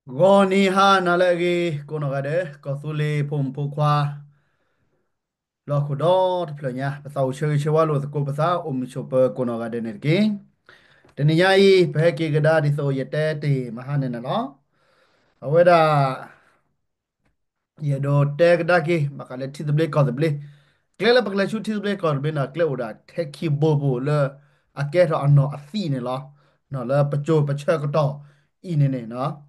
ဂီၤနံၤဟါနၤလၢအဂ့ၤ ကိးနီၢ်ဂၤဒဲး ကီၢ်သူလ့ၤဖိမုၣ်ဖိခွါ လၢဟီၣ်ခိၣ်ဒီတဖျၢၣ်ညါ ပသးအိၣ်ဆၢဂ့ၤဆၢဝါလိာ်သကိးပသး အိၣ်မုာ်ဆိးပၢၤကိးနီၢ်ဂၤဒဲးန့ၣ်တက့ၢ်. တနံၤညါအံၤ ပဟဲက့ၤကဒါဒ်သိးယတဲတ့ၢ်မဟါန့ၣ်န့ၣ်လီၤ. အဝဲဒၣ် ယအဲၣ်ဒိးတဲကဒါက့ၤ ဘၣ်ဃးလၢထံသဘျ့ကီၢ်သဘျ့, ကျဲလၢပကလဲၤဆူထံသဘျ့ကီၢ်သဘျ့န့ၣ် ကျဲအိၣ်ဒၣ်ထဲခံဘိပူၤလၢ အကဲထီၣ်အနီၢ်အသံးန့ၣ်လီၤ. လၢပစိၤပဆၢကတီၢ်အံၤန့ၣ်န့ၣ်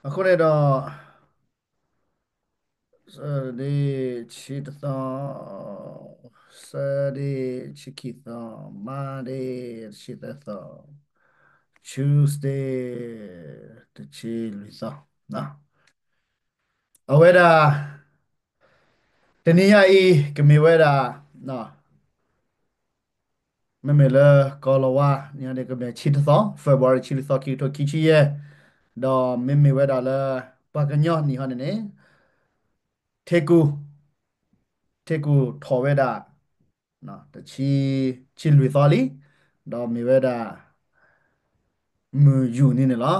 အဃိန့ၣ်ဒီး Saturday ဆံတသီ, Sunday ဆံခံသီ, Monday တဆံသၢသီ, Tuesday တဆံလွံၢ်သီ, အဝဲဒၣ် တနံၤညါအံၤ ကမ့ၢ်ဝဲဒၣ် မ့မ့ၢ်လၢကီၢ်လီၤဝါန့ၣ် ကမ့ၢ်ဆံတသီ February ဆံလွံၢ်သီ ခံကထိခံဆံယဲၢ်, ဒီးမ့မ့ၢ်ဝဲဒၣ်လၢ ပှၤကညီနံၣ်ဟီန့ၣ်န့ၣ် ထံကူၣ်, ထံကူၣ်ထီၣ်ဝဲဒၣ် တဆံ, ဆံလွံၢ်သီလံ, ဒီးမ့ၢ်ဝဲဒၣ် မုၢ်ယူာ်နံၤန့ၣ်လီ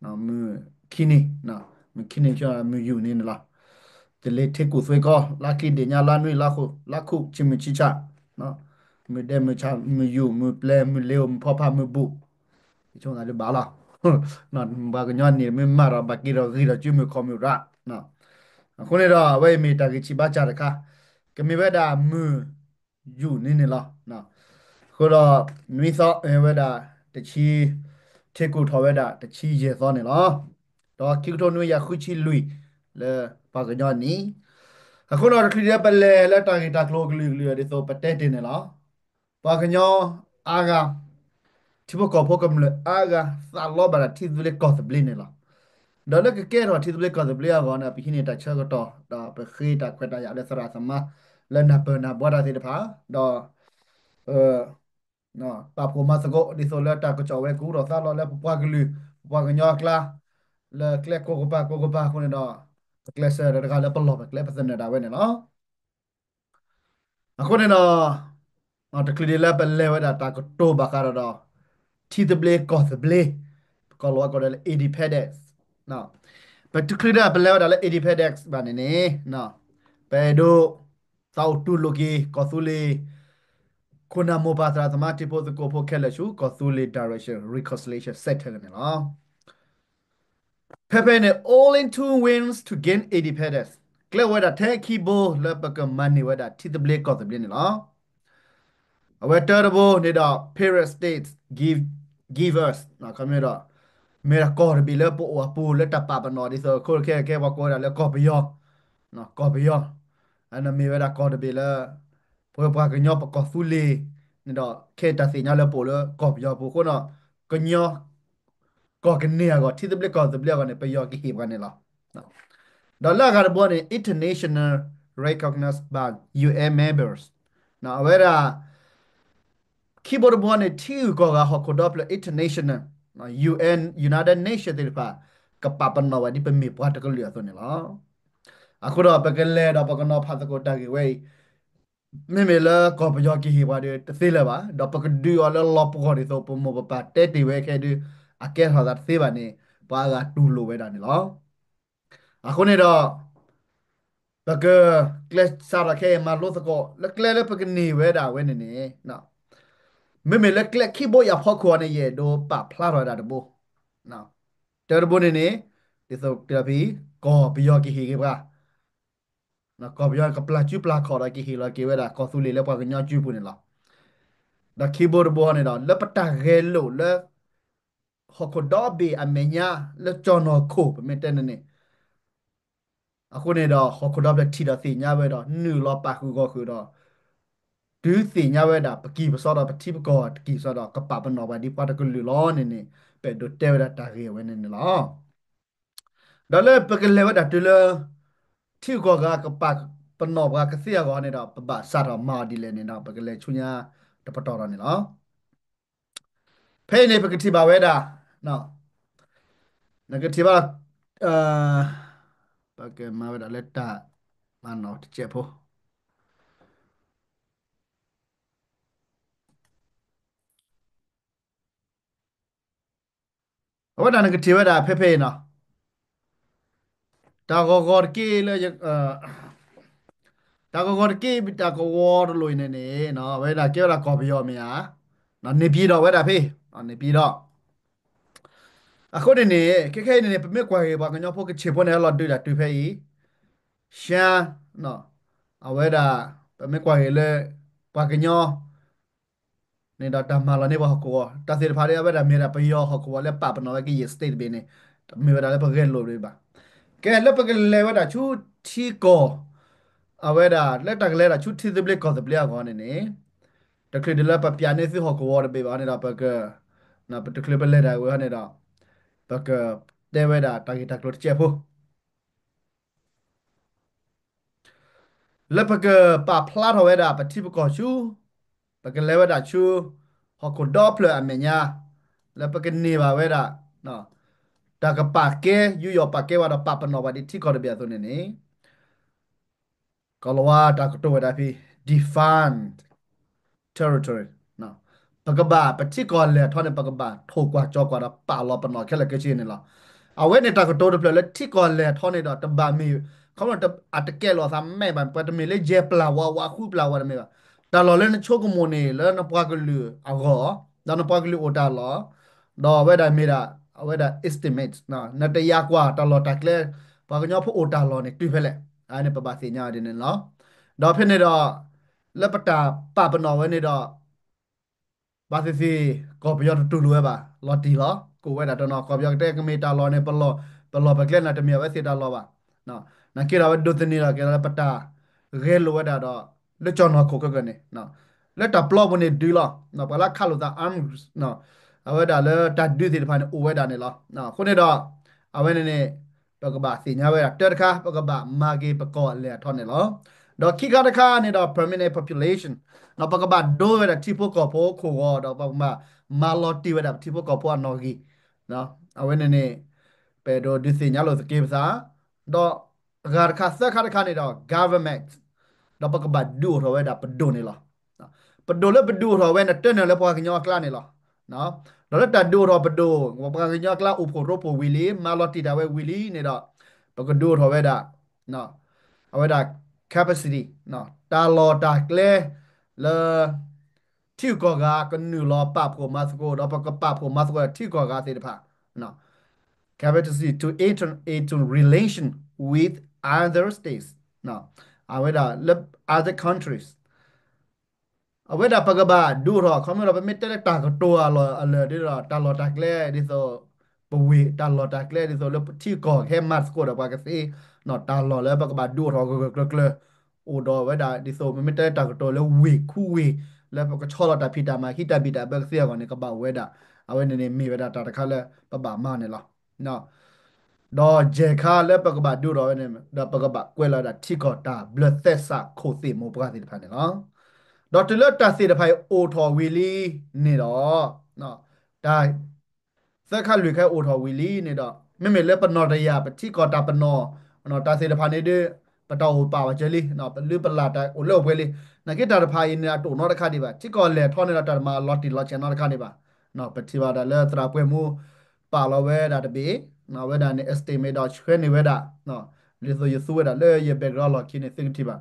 ၤ. မုၢ်ခံနံၤ, မုၢ်ခံနံၤ မုၢ်ယူာ်နံၤန့ၣ်လီၤ. တလ့ၤထံကူၣ်သွ့ကီ, လါချံဒ့ၣ်ညါ လါနွံ လါဃိး လါခူး ဆံမုၢ်ဆံဆၣ်, မုၢ်ဒဲး မုၢ်ဆၣ် မုၢ်ယူာ် မုၢ်ပျဲၤ မုၢ်လ့ၤဧိၤ မုၢ်ဖီဖး မုၢ်ဘူၣ်, ယဆိကမိၣ်လၢဘၣ်လီၤ. ပှၤကညီနံၣ်မ့ၢ်မၤဒီး ဘၣ်က့ၤဒီးဂံၢ်ဒီးစူၤ မုၢ်ခီၣ်မုၢ်ရၣ်. အဃိန့ၣ်ဒီး အဝဲအံၤမ့ၢ်တၢ်ဂံၢ်ဆံးဘါစၢ်တခါ, ကမ့ၢ်ဝဲဒၣ်မုၢ် ယူာ်နံၤန့ၣ်လီၤ. အဃိဒီး နွံသီ ဝဲဒၣ် တဆံ, ထံကူၣ်ထီၣ်ဝဲဒၣ် တဆံယဲၢ်သီန့ၣ်လီၤ. ဒီးခံကထိနွံကယၤဃုဆံလွံၢ် လၢပှၤကညီနံၣ်, အဃိဒီးတချုးဒံးပလဲၤလၢတၢ်ဂ့ၢ်တၢ်ကျိၤကလုာ်ကလုာ်ဒ်သိးပတဲတ့ၢ်န့ၣ်လီၤ. ပှၤကညီအါဂၤ, ထံဖိကီၢ်ဖိကမျၢၢ်အါဂၤ သးလီဘၣ်ဒၣ်ထံသဘျ့ကီၢ်သဘျ့န့ၣ်လီၤ. ဒီးလၢကကဲထီၣ်ထံသဘျ့ကီၢ်သဘျ့အဂီၢ်န့ၣ် ပဟံးန့ၢ်တၢ်ဆၢကတီၢ် ဒီးပဃ့တၢ်ခွဲးတၢ်ယာ်လၢသရၣ်သမါ လၢနၢ်ပၢၢ်နၢ်ဘှါတၢ်သ့ၣ်တဖၣ်, ဒီး ပာ်ဖှိၣ်မၤသကိး ဒ်သိးလၢတၢ်ကစီၣ်ဝဲကအိၣ်ဒီးသးလီလၢပပှၤကလုာ် ပပှၤကညီအကျါ လၢကျဲကိးကပၤကိးကပၤအဃိန့ၣ်ဒီး ပကျဲးစၢးဒီးတဂၤလၢပလီၢ်ပကျဲ ပသနၢၣ်ဒၣ်ဝဲန့ၣ်လီၤ. အဃိန့ၣ်ဒီး တချုးဒံးလၢပလဲၤဝဲဒၣ်တၢ်ကတိၤဘၣ်ဃးဒီး ထံသဘျ့ကီၢ်သဘျ့, ပကီၢ်လီၤဝါကိးဒဲးလၢ independence, ပတချုးဒံးပလဲၤဝဲဒၣ်လၢ independence ဘၣ်န့ၣ်န့ၣ် ပအဲၣ်ဒိး သးအိၣ်တူၢ်လိာ်က့ၤ ကီၢ်သူလ့ၤ ခိၣ်နၢ်မိၢ်ပၢ်သရၣ်သမါထံဖိသကိးဖိခဲလၢာ်ဆူ ကီၢ်သူလ့ၤ Direction Reconciliation Center န့ၣ်လီၤ. ဖဲဖဲန့ၣ် only two ways to gain independence, ကျဲအိၣ်ဝဲဒၣ်ထဲခံဘိလၢပကမၤန့ၢ်ဝဲဒၣ်ထံသဘျ့ကီၢ်သဘျ့န့ၣ်လီၤ. အဝဲတၢတဘိန့ၣ်ဒီး parent states give, give us, ခီမ့ၢ်ဒီး မ့ၢ်ဒၣ်ကီၢ်တဘ့ၣ်လၢပအိၣ်အပူၤလၢတၢ်ပာ်ပနီၣ်ဒ်သိးအခိၣ်ခဲခဲပှၤကိးဝဲဒၣ်လၢကီၢ်ပယီၤ, ကီၢ်ပယီၤ, အန့ၣ်မ့ၢ်ဝဲဒၣ်ကီၢ်တဘ့ၣ်လၢ ပဝဲပှၤကညီပကီၢ်သူလ့ၤန့ၣ်ဒီး ခဲအံၤတၢ်သ့ၣ်ညါလၢပအိၣ်လၢကီၢ်ပယီၤပူၤအဃိဒီး ကညီ ကီၢ်ကန့ၢ်အဂီၢ် ထံသဘျ့ကီၢ်သဘျ့အဂီၢ်န့ၣ် ပယီၤကဟ့ၣ်ပှၤန့ၣ်လီၤ. ဒီးလၢအဂၤတဘိန့ၣ် international recognized by U N members, အဝဲဒၣ် ခံဘိတဘိန့ၣ် ထံဂုၤကီၢ်ဂၤဟီၣ်ခိၣ်ဒီဖျၢၣ် international, U N, United Nation သ့ၣ်တဖၣ် ကပာ်ပနီၣ်ဝဲဒ်ပမ့ၢ်ပှၤတကလုာ်အသိးန့ၣ်လီၤ. အဃိဒီးပကလဲၤဒီးပကနီၤဖးသကိးတၢ်ဂ့ၢ်ဝဲအံၤ, မ့မ့ၢ်လၢကီၢ်ပယီၤကဟ့ၣ်ပှၤဒီးတသ့လၢၤဘၣ်, ဒီးပကဒုးအီၤလၢလီၤပှီၢ်ဒ်သိးပမိၢ်ပပၢ်တဲတ့ၢ်ဝဲခဲဒုး အကဲထီၣ်သးတသ့ဘၣ်န့ၣ် ပှၤအါဂၤတူၢ်လိာ်ဝဲဒၣ်န့ၣ်လီၤ. အဃိန့ၣ်ဒီး ပကကျဲးစးထီၣ်ခဲအံၤမၤလိသကိး လၢကျဲလၢပကန့ၢ်ဝဲဒၣ်ဝဲန့ၣ်န့ၣ်, မ့မ့ၢ်လၢကျဲခံဘိအံၤအဖီခိၣ်အံၤန့ၣ် ယအဲၣ်ဒိးပာ်ဖျါထီၣ်ဝဲဒၣ်တဘိ, တၢတဘိန့ၣ်န့ၣ် ဒ်သိးတဲဖဲ ကီၢ်ပယီၤကဟ့ၣ်က့ၤပှၤ, ကီၢ်ပယီၤကပျၢ်စုပျၢ်ခီၣ်ဒီးကဟ့ၣ်လီၤက့ၤဝဲဒၣ်ကီၢ်သူလ့ၤလၢပှၤကညီစုပူၤန့ၣ်လီၤ. ဒီးခံဘိတဘိန့ၣ်ဒီး လၢပတၢ်ဂဲၤလိာ်လၢ ဟီၣ်ခိၣ်ဒီဘ့ၣ်အမဲာ်ညါ လၢကၠီၣ်နီၢ်ခိၣ် ပမ့ၢ်တဲန့ၣ်န့ၣ် အဃိန့ၣ်ဒီး ဟီၣ်ခိၣ်ဒီဖျၢၣ်ထံၣ်ဒီးသ့ၣ်ညါဝဲဒီး နုာ်လီၤပာ်ဃုာ်ဂီၢ်ဃုာ်ဒီး တုၤသ့ၣ်ညါဝဲဒၣ် ပကံၢ်ပစီဒီးပထံပကီၢ်တကံၢ်ပစီဒီး ကပာ်ပနီၣ်ပှၤဒ်ပှၤတကလုာ်လီၤန့ၣ်န့ၣ် ပအဲၣ်ဒိးတဲဝဲဒၣ်တၢ်ဂ့ၢ်အဝဲန့ၣ်န့ၣ်လီၤ. ဒီးလၢပကလဲၤဝဲဒၣ်တုၤလၢ ထံဂုၤကီၢ်ဂၤကပာ်ပနီၣ်ပှၤကသ့အဂီၢ်န့ၣ်ဒီး ပဘၣ်စးထီၣ်မၤအီၤဒ်လဲၣ်န့ၣ်ဒီး ပကလဲၤဆူညါတပတီၢ်ဒီးန့ၣ်လီၤ. ဖဲအံၤန့ၣ် ပကထံၣ်ဘၣ်ဝဲဒၣ်, နကထံၣ်ဘၣ်, ပကမၤဝဲဒၣ်လၢတၢ်မၤနီၣ်တစဲးဖိ. အဝဲဒၣ်နကထံၣ်ဝဲဒၣ်ဖဲဖဲအံၤနီၤ, တၢ်ဂီၤဂီၤတက့ၢ်လၢ တၢ်ဂီၤဂီၤတက့ၢ် တၢ်ကဝီၤတလိၣ်အံၤန့ၣ်န့ၣ် အဝဲဒၣ်ကဲဝဲဒၣ်ကီၢ်ပယီၤမ့ၢ်ဧါ, န့ၣ်ပံၤဒီးဝဲဒၣ်ဖဲ, န့ၣ်ပံၤဒီး အဃိန့ၣ်န့ၣ် ခဲခဲအံၤန့ၣ်န့ၣ် ပမ့ၢ်ကွၢ်က့ၤပှၤကညီဖိကဆံးဖိန့ၣ် ဟဲလီၤဒုးတၢ်တုၤဖဲအံၤ, ရှမ်း, အဝဲဒၣ် ပမ့ၢ်ကွၢ်က့ၤလၢ ပှၤကညီ န့ၣ်ဒီးတၢ်မၤလီၤန့ၢ်ပှၤဟီၣ်ကဝီၤ တၢ်သ့ၣ်တဖၣ်ဒီး အဝဲဒၣ်မ့ၢ်ဒၣ်ပယီၤဟီၣ်ကဝီၤလၢပာ်ပနီၣ်ဝဲကယဲၢ် state တဘ့ၣ်န့ၣ်, မ့ၢ်ဝဲဒၣ်လၢပဂဲၤလိာ်တဘ့ၣ်ဘၣ်. ကဲလၢပကလဲၤဝဲဒၣ်ဆူထံကီၢ်, အဝဲဒၣ်လၢတၢ်ကလဲၤဒၣ်ဆူထံသဘျ့ကီၢ်သဘျ့အဂီၢ်န့ၣ်န့ၣ်, တချုးဒ်လၢပပျးန့ၢ်သုဟီၣ်ကဝီၤတဘ့ၣ်ဘၣ်န့ၣ်ဒီး ပက, တချုးပလဲၤတၢ်ဝဲန့ၣ်ဒီး, ပကတဲဝဲဒၣ်တၢ်ဂ့ၢ်တၢ်ကျိၤတစဲးဖိ လၢပကပာ်ဖျါထီၣ်ဝဲဒၣ်ပထံပကီၢ်ဆူ, ပကလဲၤဝဲဒၣ်ဆူ, ဟီၣ်ခိၣ်ဒီဖျၢၣ်အမဲာ်ညါ, လၢပကန့ၢ်ဘၣ်ဝဲဒၣ်, တၢ်ကပာ်ကဲ ယူးယီၣ်ပာ်ကဲဝဲဒီးပာ်ပနီၣ်ဝဲဒၣ်ထံကီၢ်တဘ့ၣ်အသိးန့ၣ်န့ၣ်, ကီၤလၤဝါတၢ်ကတိၤဝဲဒၣ်ဖဲ defined territory, ပကဘၣ်ပထံကီၢ်လဲၤထီၣ်န့ၣ် ပကဘၣ်ထိၣ်ကွၢ်ကၠီကွၢ်ဒီးပာ်လီၤပနီၣ်ခဲလၢာ်ခဲဆ့န့ၣ်လီၤ. အဝဲန့ၣ်တၢ်ကတိၤတဖျၢၣ်လၢထံကီၢ်လဲၤထီၣ်န့ၣ်ဒီးတဘၣ်မ့ၢ်, ခီဖျိအတကဲလိာ်အသးမဲာ်ဘၣ် ပှၤတမ့ၢ်လၢယဲၢ်ပျၢ်ဝးဝးဃုပျၢ်ဝးတမ့ၢ်ဘၣ်. တၢ်လီၢ်လၢနဆိကမိၣ်န့ၣ် လၢနပှၤကလုာ်အဂီၢ်, ဒီးနပှၤကလုာ်အိၣ်တၢ်လီၢ်, ဒီးအဝဲဒၣ်မ့ၢ်ဒၣ်, အဝဲဒၣ် estimate, နတယာ်ကွၢ်တၢ်လီၢ်တၢ်ကျဲ, ပှၤကညီဖိအိၣ်တၢ်လီၢ်န့ၣ်တုၤဖဲလဲၣ်, အန့ၣ်ပဘၣ်သ့ၣ်ညါဒ်န့ၣ်လီၤ. ဒီးဖဲန့ၣ်ဒီး, လၢပတၢ်ပာ်ပနီၣ်ဝဲန့ၣ်ဒီး ဘၣ်သ့ၣ်သ့ၣ် ကီၢ်ပယီၤတတူၢ်လိာ်ဝဲဘၣ်, လီၤတံၢ်လီၤ, ကအိၣ်ဝဲဒၣ်တနီၤ ကီၢ်ပယီၤကတဲကမ့ၢ်တၢ်လီၢ်န့ၣ် ပလီၢ်ပကျဲန့ၣ် တမ့ၢ်အဝဲသ့ၣ်တၢ်လီၢ်ဘၣ်. နာ်က့ဒီးအဝဲဒိးသန့ၤလီၤက့ၤလၢပတၢ်ဂဲၤလိာ်ဝဲဒၣ်ဒီး, လၢကၠီၢ်နီၢ်ခိၣ်ခဲကနံၣ်, လၢတၢ်ပျီပူၤန့ၣ်ဒုးလီၤ, ပှၤလၢခးလိာ်သး arms, အဝဲဒၣ်လၢတၢ်ဒုးသ့ၣ်တဖၣ်န့ၣ် အိၣ်ဝဲဒၣ်န့ၣ်လီၤ. အဃိန့ၣ်ဒီး, အဝဲန့ၣ်န့ၣ်, ပကဘၣ်သ့ၣ်ညါဝဲဒၣ်တၢ်တခါ ပကဘၣ်မၤက့ၤပကီၢ်အလဲၤအထီၣ်န့ၣ်လီၤ. ဒီးခံခါတခါန့ၣ်ဒီး permanent population, ဒီးပကဘၣ်ဒိဝဲဒၣ်ထံဖိကီၢ်ဖိခိၣ်ဂီၤ ဒီးပကဘၣ်မၤလီၤတံၢ်ဝဲဒၣ်ပထံဖိကီၢ်ဖိအနီၣ်ဂံၢ်, အဝဲန့ၣ်န့ၣ်, ပအဲၣ်ဒိးဒုးသ့ၣ်ညါလိာ်သက့ပသး, ဒီးအဂၤတခါသၢခါတခါန့ၣ်ဒီး government, ဒီးပကဘၣ်ဒုးအိၣ်ထီၣ်ဝဲဒၣ်ပဒိၣ်န့ၣ်လီၤ. ပဒိၣ်လၢပဒုးအိၣ်ထီၣ်ဝဲန့ၣ် တၢ်နၢၤလၢပှၤကညီအကျါန့ၣ်လီၤ. ဒီးလၢတၢ်ဒုးအိၣ်ထီၣ်ပဒိၣ်, ပှၤကညီအကျါအိၣ်ဖှိၣ်ရိဖှိၣ်ဝံၤလံ မၤလီၤတံၢ်တၢ်ဝဲဝံၤလံန့ၣ်ဒီး, ပကဒုးအိၣ်ထီၣ်ဝဲဒၣ်, အဝဲဒၣ် capacity, တၢ်လီၢ်တၢ်ကျဲ, လၢ ထံဂုၤကီၢ်ဂၤကနုာ်လီၤပာ်ဖှိၣ်မၤသကိး ဒီးပကပာ်ဖှိၣ်မၤသကိးဒီးထံဂုၤကီၢ်ဂၤသ့ၣ်တဖၣ်, capacity to enter into relation with other states, အဝဲဒၣ်လၢ other countries, အဝဲဒၣ်ပကဘၣ်ဒုးအိၣ်ထီၣ် ခီမ့ၢ်ဒီး ပမ့ၢ်တဲလၢတၢ်ကတိၤအလီၢ်အလၢာ်ဒ်ဒီး တၢ်လီၢ်တၢ်ကျဲဒ်သိး, ပဝ့ၢ်တၢ်လီၢ်တၢ်ကျဲဒ်သိးလၢထံကီၢ်ကဟဲမၤသကိးဒီးပှၤကသ့, တၢ်လီၢ်လၢပကဘၣ်ဒုးအိၣ်ထီၣ်ဂၢၢ်ဂၢၢ်ကျၢၤကျၢၤ, အိၣ်ဒီးဝဲဒၣ်ဒ်သိး ပမ့ၢ်တဲလၢတၢ်ကတိၤလၢဝ့ၢ်ခူဝ့ၢ်, လၢပကဆီလီၤတၢ်ဖံးတၢ်မၤ ဟံးတၢ်ဘံၣ်တၢ်ဘၢကသ့အဂီၢ်န့ၣ် ကဘၣ်အိၣ်ဝဲဒၣ်, အဝဲန့ၣ်န့ၣ်မ့ၢ်ဝဲဒၣ်တၢ်တခါလၢပဘၣ်မၤန့ၣ်လီၤ. ဒီးယဲၢ်ခါလၢပကဘၣ်ဒုးအိၣ်ထီၣ်ဝဲန့ၣ် ဒီးပကဘၣ်ကွဲးလီၤဝဲဒၣ်ထံကီၢ်တၢ်ဘျၢသဲစးခိၣ်သ့ၣ်မိၢ်ပှၢ်သ့ၣ်တဖၣ်န့ၣ်လီၤ. ဒီးတုၤလၢတၢ်သ့ၣ်တဖၣ်အံၤအိၣ်ထီၣ်ဝံၤလံန့ၣ်ဒီး, တၢ် သၢခါလွံၢ်ခါအိၣ်ထီၣ်ဝံၤလံန့ၣ်ဒီး မ့မ့ၢ်လၢပနီၢ်တယၢ် ပထံကီၢ်တၢ်ပနီၣ်, တၢ်သ့ၣ်တဖၣ်န့ၣ်ဒီး ပတၢ်အိၣ်ပာ်ဝဲကၢလံ, ပလုၢ်ပလၢ်တၢ်အိၣ်လၢအိၣ်ပှဲၤလံ. နာ်က့တၢ်တဖၣ်အံၤန့ၣ် အတအိၣ်နီတခါဒံးဘၣ်. ထံကီၢ်လဲၤထီၣ်န့ၣ်ဒီး တၢ်တမၤလီၤတံၢ်လီၤဆဲးနီတခါဒံးဘၣ်. ပထံၣ်ဘၣ်ဒၣ်လၢသရၣ်ပှဲၤမူ ပာ်လီၤဝဲဒၣ်တဘ့ၣ်, အဝဲဒၣ်န့ၣ် estimate ဒီးဆွဲန့ၢ်ဝဲဒၣ်, ဒ်သိးယသူဝဲဒၣ်လၢယ background လီၢ်ခံန့ၣ် သုကထံၣ်ဘၣ်.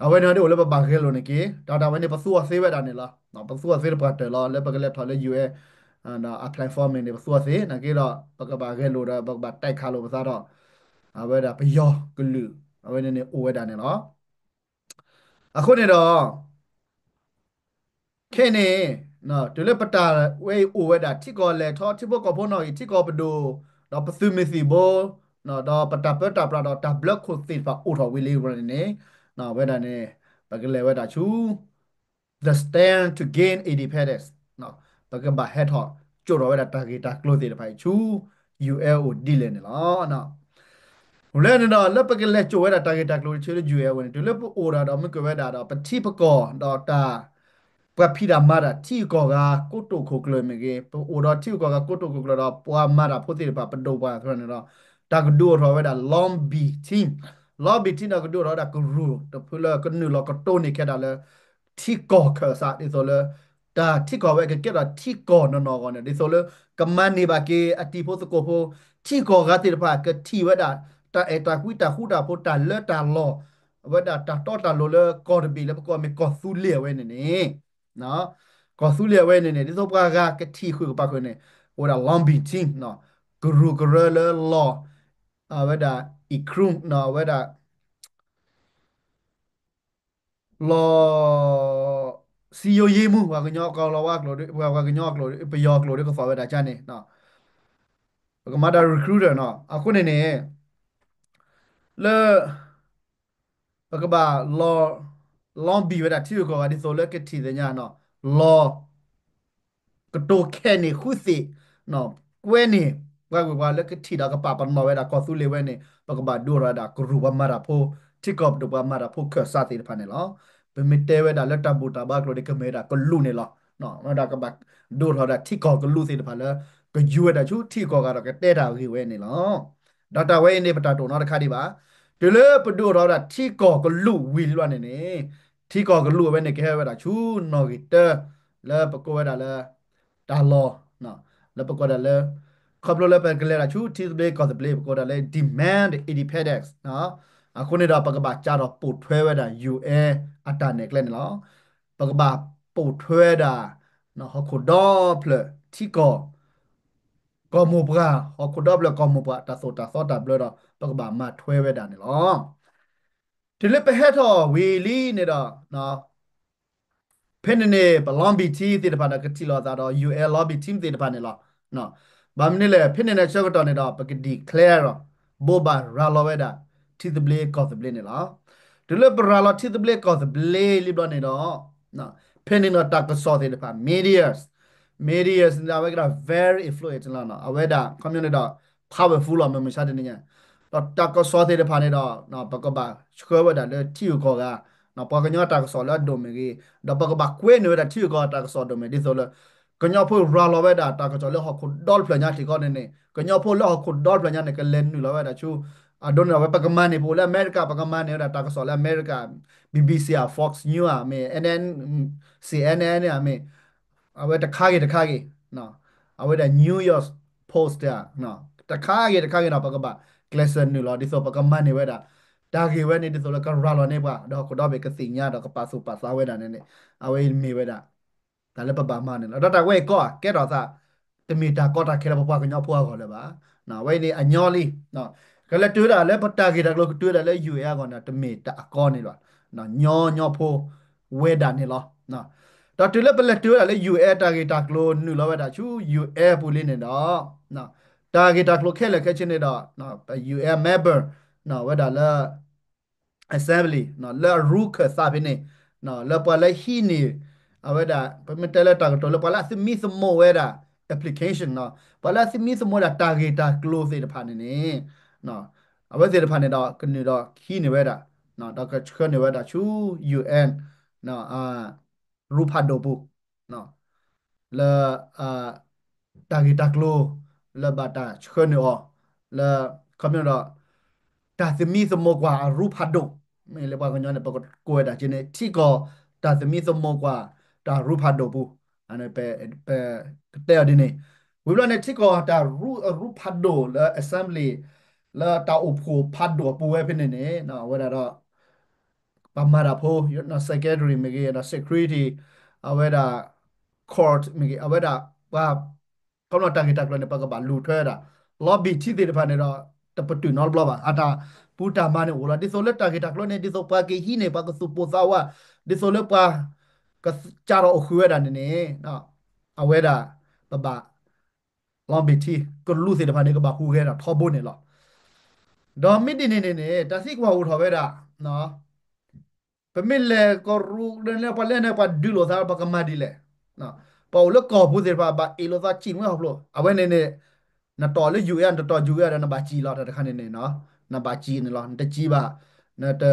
အဝဲန့ၣ်ဒ်အိၣ်လၢပဘၣ်ဂဲၤလိာ်န့ၣ်က့ၤ, တၢ်ဒၣ်ဝဲန့ၣ် ပသူအီၤသ့ဝဲဒၣ်န့ၣ်လီၤ. ပသူအီၤသ့တပှၢ်တၢၢ်လီၤ လၢပကလဲၤထီၣ်လၢ ယူၢ်အဲၣ် ဒီးအ platform န့ၣ်န့ၣ် ပသူအီၤသ့ နာ်က့ဒီး ပကဘၣ်ဂဲၤလိာ်ဒီး ပကဘၣ်တဲခးလိာ်ပသးဒီး အဝဲဒၣ်ပယီၤကလုာ် အဝဲန့ၣ်န့ၣ်အိၣ်ဝဲဒၣ်န့ၣ်လီၤ. အဃိန့ၣ်ဒီး ခဲအံၤန့ၣ် တုၤလၢပတၢ်ဝဲအံၤအိၣ်ဝဲဒၣ် ထံကီၢ်လဲၤထီၣ် ထံဖိကီၢ်ဖိနီၣ်ဂံၢ် ထံကီၢ်ပဒိၣ် ဒီးပသုးမုၢ်သံၣ်ဘိ ဒီးပတၢ်ပၢတၢ်ပြးဒီးတၢ်ဘျၢခိၣ်သ့ၣ်တဖၣ်အိၣ်ထီၣ်ဝံၤလံန့ၣ်န့ၣ် အဝဲဒၣ်န့ၣ် ပကလဲၤဝဲဒၣ်ဆူ the stand to gain independence ပကဘၣ်ဟဲထီၣ်စိာ်ထီၣ်ဝဲဒၣ်တၢ်ဂ့ၢ်တၢ်ကျိၤသ့ၣ်တဖၣ်အံၤဆူ ယူၢ်အဲၣ်အိၣ်ဒ်လဲၣ်န့ၣ်လီၤ. လၢန့ၣ်ဒီး လၢပကလဲၤစိာ်ဝဲဒၣ်တၢ်ဂ့ၢ်တၢ်ကျိၤဆူလၢ ယူၢ်အဲၣ်အိၣ်န့ၣ် တုၤလၢပအိၣ်ဒၣ်ဒီးမ့ၢ်ကွၢ်ဝဲဒၣ်ဒီး ပထံပကီၢ်ဒီးတၢ် ပှၤဖံးတၢ်မၤတၢ်ထံဂုၤကီၢ်ဂၤ ကိတိာ်ခိၣ်ကျၢၢ်မ့ၢ်ဂ့ၤ, ပအိၣ်ဒီးထံဂုၤကီၢ်ဂၤကိတိာ်ခိၣ်ကျၢၢ်ဒီး ပှၤမၤတၢ်ဖိသ့ၣ်တဖၣ် ပဒိၣ်ပှၤသ့ၣ်တဖၣ်န့ၣ်ဒီး တၢ်ကဒုးအိၣ်ထီၣ်ဝဲဒၣ် lobby team, lobby team ဒီးကဒုးအိၣ်ထီၣ်ဝဲဒၣ်ကရူၢ်တဖုလၢကနုာ်လီၤကတိၤန့ၢ်ခဲတၢ်လၢ ထံကီၢ်ခၢၣ်စး ဒ်သိးလၢ တၢ်ထံကီၢ်ဝဲကကဲထီၣ်ထံကီၢ်နီၢ်နီၢ်အဂီၢ်န့ၣ် ဒ်သိးလၢ ကမၤန့ၢ်ဘၣ်က့ၤအတံၤဖိသကိးဖိ ထံကီၢ်ဂၤသ့ၣ်တဖၣ် ကထံၣ်ဝဲဒၣ် တၢ်အဲၣ်တၢ်ကွံတၢ်ဃူတၢ်ဖိး တၢ်လၢတၢ်လီၢ် အဝဲဒၣ်တၢ်တီတၢ်လိၤလၢကီၢ်တဘ့ၣ်လၢပကိးမ့ၢ်ကီၢ်သူလ့ၤအဝဲန့ၣ်န့ၣ် ကီၢ်သူလ့ၤအဝဲန့ၣ်န့ၣ် ဒ်သိးပှၤဂၤကထံၣ်ဃုာ်ကပၤဃုာ်န့ၣ် အိၣ်ဝဲဒၣ် လီဘံၣ်ထံ ကရူၢ်ကရၢလၢလီၢ် အဝဲဒၣ် အံၤခရူၣ် အဝဲဒၣ် လီၢ် စံယိယ့မူ ပှၤကညီကီၢ်လီၤဝါကျိာ် ပှၤကညီကျိာ် ပယီၤကျိာ်ဒီးကသီၣ်ဝဲဒၣ်ကန့ၣ် ပကမၤတၢ် recruiter နီၤ အဃိန့ၣ်န့ၣ် လၢ ပကဘၣ်လီၤ လီဘံၣ်ဝဲဒၣ်ထံဂုၤကီၢ်ဂၤဒ်သိးလၢကထံၣ်သ့ၣ်ညါနီၤ လီၤ ကတိၤခဲန့ၣ်ဃုသ့ၣ် ကွဲန့ၢ် ပှၤဂုၤပှၤဂၤလၢကထံၣ်ဒီးကပာ်ပနီၣ်ဝဲဒၣ်ကီၢ်သူလ့ၤဝဲန့ၣ် ပကဘၣ်ဒုးအိၣ်ထီၣ်ဝဲဒၣ်ကရူၢ်ပှၤမၤတၢ်ဖိ ထံကီၢ်ပဒိၣ်ပှၤမၤတၢ်ဖိခၢၣ်စးသ့ၣ်တဖၣ်န့ၣ်လီၤ. ပမ့ၢ်တဲဝဲဒၣ်လၢတၢ်ဘူၣ်တၢ်ဘါကျိာ်န့ၣ် ကမ့ၢ်ဝဲဒၣ်ကလူးန့ၣ်လီၤ. ဝဲဒၣ်ကဘၣ်ဒုးအိၣ်ထီၣ်ဝဲဒၣ်ထံကီၢ်ကလူးသ့ၣ်တဖၣ်လၢ ကယူၤဝဲဒၣ်ဆူထံကီၢ်ဂၤဒီးကတဲတၢ်အဂ့ၢ်ဝဲန့ၣ်လီၤ. ဒီးတၢ်ဝဲအံၤန့ၣ် ပတၢ်တိာ်နီတခါဒံးဘၣ်. တုၤလၢပဒုးအိၣ်ထီၣ်ဝဲဒၣ်ထံကီၢ်ကလူးဝံၤလံဘျီန့ၣ်န့ၣ် ထံကီၢ်ကလူးအဝဲန့ၣ် ကဟဲဝဲဒၣ်ဆူနီၣ်ဂံၢ်တၢ လၢပကိးဝဲဒၣ်လၢ တၢ်လီၢ် လၢပကိးဒၣ်လၢ ခီဖျိလၢပကလဲၤဒၣ်ဆူထံသဘျ့ကီၢ်သဘျ့ ပကိးဒၣ်လၢ demand independence အဃိန့ၣ်ဒီး ပကဘၣ်ကးထီၣ်ပိာ်ထွဲဝဲဒၣ် ယူၢ်အဲၣ် အတၢ်နဲၣ်ကျဲန့ၣ်လီၤ. ပကဘၣ်ပိာ်ထွဲဝဲဒၣ် ဟီၣ်ခိၣ်ဒီဖျၢၣ်ထံကီၢ် ကီၢ်မိၢ်ပှၢ် ဟီၣ်ခိၣ်ဒီဖျၢၣ်ကီၢ်မိၢ်ပှၢ် တၢ်သိၣ်တၢ်သီတၢ်ဘျၢဒီး ပကဘၣ်မၤထွဲဝဲဒၣ်န့ၣ်လီၤ. တုၤလၢပဟဲထီၣ်ဝံၤလံန့ၣ်ဒီး ဖဲန့ၣ်န့ၣ် ပ lobby team သ့ၣ်တဖၣ်ဒီးကထံၣ်လိာ်သးဒီး ယူၢ်အဲၣ် lobby team သ့ၣ်တဖၣ်န့ၣ်လီၤ. ဘၣ်မနုၤလဲၣ် ဖဲန့ၣ်န့ၣ်ဆၢကတီၢ်န့ၣ်ဒီး ပက declare ဒီး ဘိးဘၣ်ရၤလီၤဝဲဒၣ် ထံသဘျ့ကီၢ်သဘျ့န့ၣ်လီၤ. တုၤလၢပရၤလီၤထံသဘျ့ကီၢ်သဘျ့လံဘျီန့ၣ်ဒီး ဖဲန့ၣ်ဒီးတၢ်ကစီၣ်သ့ၣ်တဖၣ် medias medias န့ၣ်ဒီး အဝဲကဒီး very influential လီၤ. အဝဲဒၣ် ခီပညီန့ၣ်ဒီး powerful လီၤ မုၢ်မဆါတနံၤညါ ဒီးတၢ်ကစီၣ်သ့ၣ်တဖၣ်န့ၣ်ဒီး ပကဘၣ်ဆှၢဝဲဒၣ်လၢထံဂုၤကီၢ်ဂၤ ပှၤကညီတၢ်ကစီၣ်လၢအဒိၣ်မ့ၢ်ဂ့ၤ ဒီးပကဘၣ်ကွဲနုာ်ဝဲဒၣ်ထံဂုၤကီၢ်ဂၤတၢ်ကစီၣ်ဒိၣ်မ့ၢ် ဒ်သိးလၢ ကညီဖိရၤလီၤဝဲဒၣ်တၢ်ကစီၣ်လၢဟီၣ်ခိၣ်ဒီဖျၢၣ်ညါထံကီၢ်န့ၣ်န့ၣ် ကညီဖိလၢဟီၣ်ခိၣ်ဒီဖျၢၣ်ညါန့ၣ် ကလဲၤနုာ်လီၤဝဲဒၣ်ဆူ အဒိန့ၣ်ဒီး ဝဲပကမၤန့ၢ်ပအိၣ်လၢအမဲရကၤ ပကမၤန့ၢ်ဝဲဒၣ်တၢ်ကစီၣ်လၢအမဲရကၤ BBC ဧါ Fox News ဧါ မ့ၢ် CNN CNN ဧါ မ့ၢ် အဝဲတခါဂ့ၤတခါဂ့ၤ အဝဲဒၣ် New York Post တခါဂ့ၤတခါဂ့ၤဒီး ပကဘၣ်ကျဲးစၢးနုာ်လီၤ ဒ်သိးပကမၤန့ၢ်ဝဲဒၣ် တၢ်ဂ့ၢ်ဝဲန့ၣ် ဒ်သိးလၢကရၤလီၤန့ၢ်ပှၤ ဒီးဟီၣ်ခိၣ်ဒီဘ့ၣ်ကသ့ၣ်ညါဒီးကပာ်သူၣ်ပာ်သးဝဲဒၣ်န့ၣ်န့ၣ် အဝဲအံၤမ့ၢ်ဝဲဒၣ် တၢ်လၢပဘၣ်မၤန့ၣ်လီၤ. ဒီးတၢ်ဝဲအံၤကီၢ်ဧါ ကဲထီၣ်သး တမ့ၢ်တၢ်ကီတၢ်ခဲလၢပပှၤကညီဖိအဂီၢ်လၢၤဘၣ်. အဝဲအံၤန့ၣ်အညီလံ ကလဲၤတုၤဝဲဒၣ်လၢပတၢ်ဂ့ၢ်တၢ်ကျိၤကတုၤဝဲဒၣ်လၢ ယူၢ်အဲၣ် အဂီၢ်န့ၣ် တမ့ၢ်တၢ်အကီန့ၣ်လၢၤဘၣ် ညီညီဖိဝဲဒၣ်န့ၣ်လီၤ. ဒီးတုၤလၢပလဲၤတုၤဝဲဒၣ်လၢ ယူၢ်အဲၣ် တၢ်ဂ့ၢ်တၢ်ကျိၤနုာ်လီၤဝဲဒၣ်ဆူ ယူၢ်အဲၣ် ပူၤလံန့ၣ်ဒီး တၢ်ဂ့ၢ်တၢ်ကျိၤခဲလၢာ်ခဲဆ့န့ၣ်ဒီး ပ ယူၢ်အဲၣ် member ဝဲဒၣ်လၢ assembly လၢအရူခၢၣ်သးဖဲန့ၣ် လၢပှၤလၢဟံးန့ၢ် အဝဲဒၣ် ပမ့ၢ်တဲလၢတၢ်ကတိၤလၢပှၤလၢအသမံသမိးဝဲဒၣ် application ပှၤလၢအသမံသမိးဝဲဒၣ်တၢ်ဂ့ၢ်တၢ်ကျိၤသ့ၣ်တဖၣ်န့ၣ်န့ၣ် အဝဲသ့ၣ်တဖၣ်န့ၣ်ဒီး ကနုာ်ဒီးဟံးန့ၢ်ဝဲဒၣ် ဒီးကဆှၢန့ၢ်ဝဲဒၣ်ဆူ ယူၢ်အဲၣ် ရူဖးဒိၣ်ပူၤ လၢ တၢ်ဂ့ၢ်တၢ်ကျိၤ လၢဘၣ်တၢ်ဆှၢနုာ်အီၤ လၢ ခီပညီဒီး တၢ်သမံသမိးကွၢ်အရူဖးဒိၣ် မ့ၢ်လၢပှၤကညီန့ၣ် ပကကိးဝဲဒၣ်က့န့ၣ် ထံကီၢ်တၢ်သမံသမိးကွၢ်တၢ်ရူဖးဒိၣ်ပူၤ ပကတဲအီၤဒ်န့ၣ် ဝံၤဘျီန့ၣ် ထံကီၢ်တၢ်ရူအရူဖးဒိၣ်လၢ assembly လၢတၢ်အိၣ်ဖှိၣ်ဖးဒိၣ်အပူၤဝဲဖဲန့ၣ်န့ၣ် အဝဲဒၣ်ဒီး ပှၤမၤတၢ်ဖိ secretary မ့ၢ်ဂ့ၤ ဒီး security အဝဲဒၣ် court မ့ၢ်ဂ့ၤ အဝဲဒၣ် ပှၤ ခီဖျိတၢ်ဂ့ၢ်တၢ်ကျိၤန့ၣ် ပကဘၣ်လူၤထွဲဝဲဒၣ် lobby team သ့ၣ်တဖၣ်န့ၣ်ဒီး တပတုာ်နီတဘျီဘၣ် အတၢ်ပူၤတၢ်မၤန့ၣ်အိၣ်လီၤ ဒ်သိးလၢတၢ်ဂ့ၢ်တၢ်ကျိၤန့ၣ် ဒ်သိးပှၤကဟံးန့ၢ် ပှၤကသူၣ်ပိၢ်သးဝး ဒ်သိးလၢပှၤ ကစးထီၣ်အိၣ်ဃုာ်ဝဲဒၣ်န့ၣ်န့ၣ် အဝဲဒၣ် ပဘၣ် lobby team ကလူးသ့ၣ်တဖၣ်န့ၣ် ကဘၣ်ဟူးဂဲၤဒၣ်ထီဘိန့ၣ်လီၤ. ဒီးမ့ၢ်ဒ်န့ၣ်န့ၣ်န့ၣ် တၢ်သံကွၢ်အိၣ်ထီၣ်ဝဲဒၣ် ပမ့ၢ်လဲၤကရူၢ်လၢပှၤလဲၤန့ၣ် ပှၤဒုးလိာ်သး ပကမၤဒ်လဲၣ်. ပှၤအိၣ်လၢကီၢ်ပူၤသ့ၣ်တဖၣ် ဘၣ်အ့ၣ်လိာ်သးစံၣ်ဝဲဟီၣ်ဖျိ အဝဲန့ၣ်န့ၣ် နတီၢ်လၢ ယူၢ်အဲၣ် နတီၢ် ယူၢ်အဲၣ် ဒီးနဘၣ်စံၣ်လီၤ တၢ်တခါန့ၣ်န့ၣ် နဘၣ်စံၣ်န့ၣ်လီၤ နတစံၣ်ဘၣ် နတ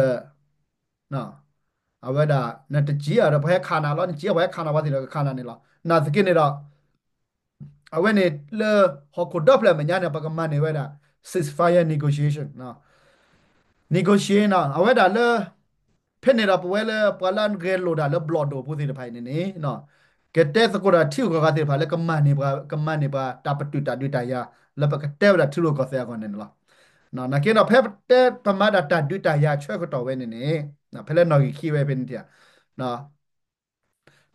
အဝဲဒၣ် နတစံၣ်ဧါဒီး ပှၤဟဲခးနၤလီၤ နစံၣ်ဧါ ပှၤဟဲခးနၤ ပှၤသ့ၣ်ဒီးကခးနၤန့ၣ်လီၤ နာ်သက့န့ၣ်ဒီး အဝဲန့ၣ်လၢ ဟီၣ်ခိၣ်ဒီဖျၢၣ်အမဲာ်ညါန့ၣ် ပကမၤန့ၢ်ဝဲဒၣ် ceasefire negotiation negotiation အဝဲဒၣ်လၢ ဖဲန့ၣ်ဒီးပဝဲလၢပှၤလၢအဂဲၤလိာ်ဒၣ်လၢဘျီၣ်ဒိၣ်ပူၤသ့ၣ်တဖၣ်အံၤန့ၣ်န့ၣ် ယတဲသကိးတၢ်ထံဂုၤကီၢ်ဂၤသ့ၣ်တဖၣ်လၢကမၤန့ၢ်ပှၤ ကမၤန့ၢ်ပှၤတၢ်ပတုာ်တၢ်ဒုးတၢ်ယၤ လၢပကတဲဝဲဒၣ်ထံရူၢ်ကီၢ်သဲးအဂီၢ်န့ၣ်န့ၣ်လီၤ. နာ်က့ဒီး ဖဲပတဲပမၤတၢ်တၢ်ဒုးတၢ်ယၤဆၢကတီၢ်ဝဲန့ၣ်န့ၣ် ဖဲလၢနီၣ်ဂံၢ်ခံဝဲဖဲန့ၣ်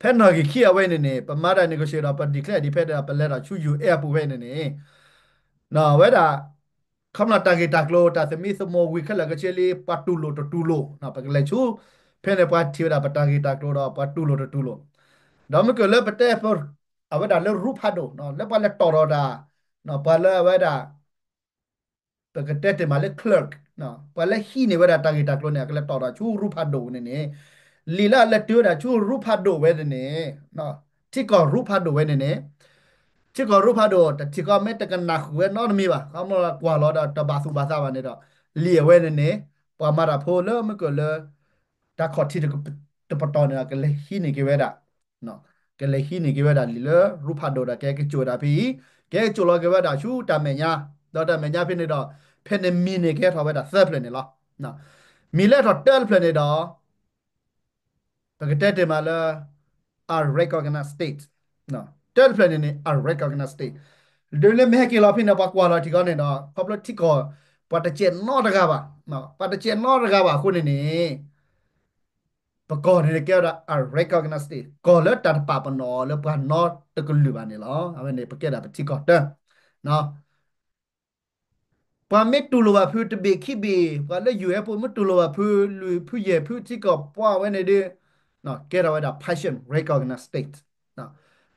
ဖဲနီၣ်ဂံၢ်ခံအဝဲန့ၣ်န့ၣ် ပမၤတၢ် negotiate ဒီး ပ declare ဒံးဖဲဒီး ပလဲၤဒီးဆူ ယူၣ်အဲၣ် အပူၤဝဲန့ၣ်န့ၣ် အဝဲဒၣ် ခီဖျိတၢ်ဂ့ၢ်တၢ်ကျိၤ တၢ်သမံသမိးဝံၤခဲလၢာ်ခဲဆ့လံ ပှၤတူၢ်လိာ်တတူၢ်လိာ် ပကလဲၤဆူ ဖဲန့ၣ်ပှၤထံၣ်ဝဲဒၣ်ပတၢ်ဂ့ၢ်တၢ်ကျိၤဒီး ပှၤတူၢ်လိာ်တတူၢ်လိာ် ဒီးမ့ၢ်ကလၢပတဲ အဝဲဒၣ်လၢရူဖးဒိၣ် လၢပှၤလဲၤတီၣ်ထီၣ်တၢ် ပှၤလၢအဝဲဒၣ် ပကတဲတ့ၢ်မးလၢ clerk ပှၤလၢဟံးန့ၢ်ဝဲဒၣ်တၢ်ဂ့ၢ်တၢ်ကျိၤန့ၣ် အကလဲၤတီၣ်ထီၣ်ဆူရူဖးဒိၣ်န့ၣ်န့ၣ် လံာ်လၢအလဲၤတုၤဝဲဒၣ်ဆူရူဖးဒိၣ်ဝဲန့ၣ်န့ၣ် ထံကီၢ်ရူဖးဒိၣ်ဝဲန့ၣ်န့ၣ် ထံကီၢ်ရူဖးဒိၣ် တထံၣ်ကီးမ့ၢ်တကနၣ်ဃုာ်ဝဲနီတမံၤဘၣ် ခီဖျိကွၢ်လီၤဒီးတဘၣ်သူၣ်ဘၣ်သးဘၣ်န့ၣ်ဒီး လံာ်အဝဲန့ၣ်န့ၣ် ပှၤမၤတၢ်ဖိလၢမ့ၢ်ကလၢ တၢ်ခီၣ်ထံးတပတီၢ်န့ၣ်ဒီး ကလဲၤဟံးန့ၢ်က့ၤဝဲဒၣ် ကလဲၤဟံးန့ၢ်က့ၤဝဲဒၣ်လံာ်လၢရူဖးဒိၣ်ဒီး ကဟဲက့ၤစိာ်ဝဲဒၣ်ဖဲအံၤ ကဟဲက့ၤစိာ်လီၤက့ၤဝဲဒၣ်ဆူတၢ်မဲာ်ညါ ဒီးတၢ်မဲာ်ညါဖဲန့ၣ်ဒီး ဖဲန့ၣ်မံၤန့ၣ်ကဟဲထီၣ်ဝဲဒၣ်သၢဖျၢၣ်န့ၣ်လီၤ. မံၤလၢထီၣ်တၢတဖျၢၣ်န့ၣ်ဒီး ပကတဲတ့ၢ်မးလၢ unrecognized state တၢတဖျၢၣ်န့ၣ်န့ၣ် unrecognized state ဒီးလၢမ့ၢ်ဟဲက့ၤလီၤဖဲန့ၣ် ပှၤကွၢ်လီၤထံကီၢ်န့ၣ်ဒီး ခီဖျိထံကီၢ် ပှၤတစဲးနီတဂၤဘၣ် ပှၤတစဲးနီတဂၤဘၣ်အဃိန့ၣ်န့ၣ် ပကီၢ်န့ၣ်ကဲဝဲဒၣ် unrecognized state ကီၢ်လၢတၢ်တပာ်ပနီၣ်အီၤလၢပှၤနီတကလုာ်ဘၣ်န့ၣ်လီၤ. အဝဲန့ၣ် ပကဲဒၣ်ပထံကီၢ်တၢ ပှၤမ့ၢ်တူၢ်လိာ်ဘၣ်ဖုးတဘ့ၣ်ခံဘ့ၣ် ပှၤလၢ ယူၣ်အဲၣ် ပူၤ မ့ၢ်တူၢ်လိာ်ဘၣ်ဖုး လွံၢ်ဖုးယဲၢ်ဖုးထံကီၢ်ပှၤဝဲန့ၣ်ဒီး ကဲထီၣ်ဝဲဒၣ် partial recognized state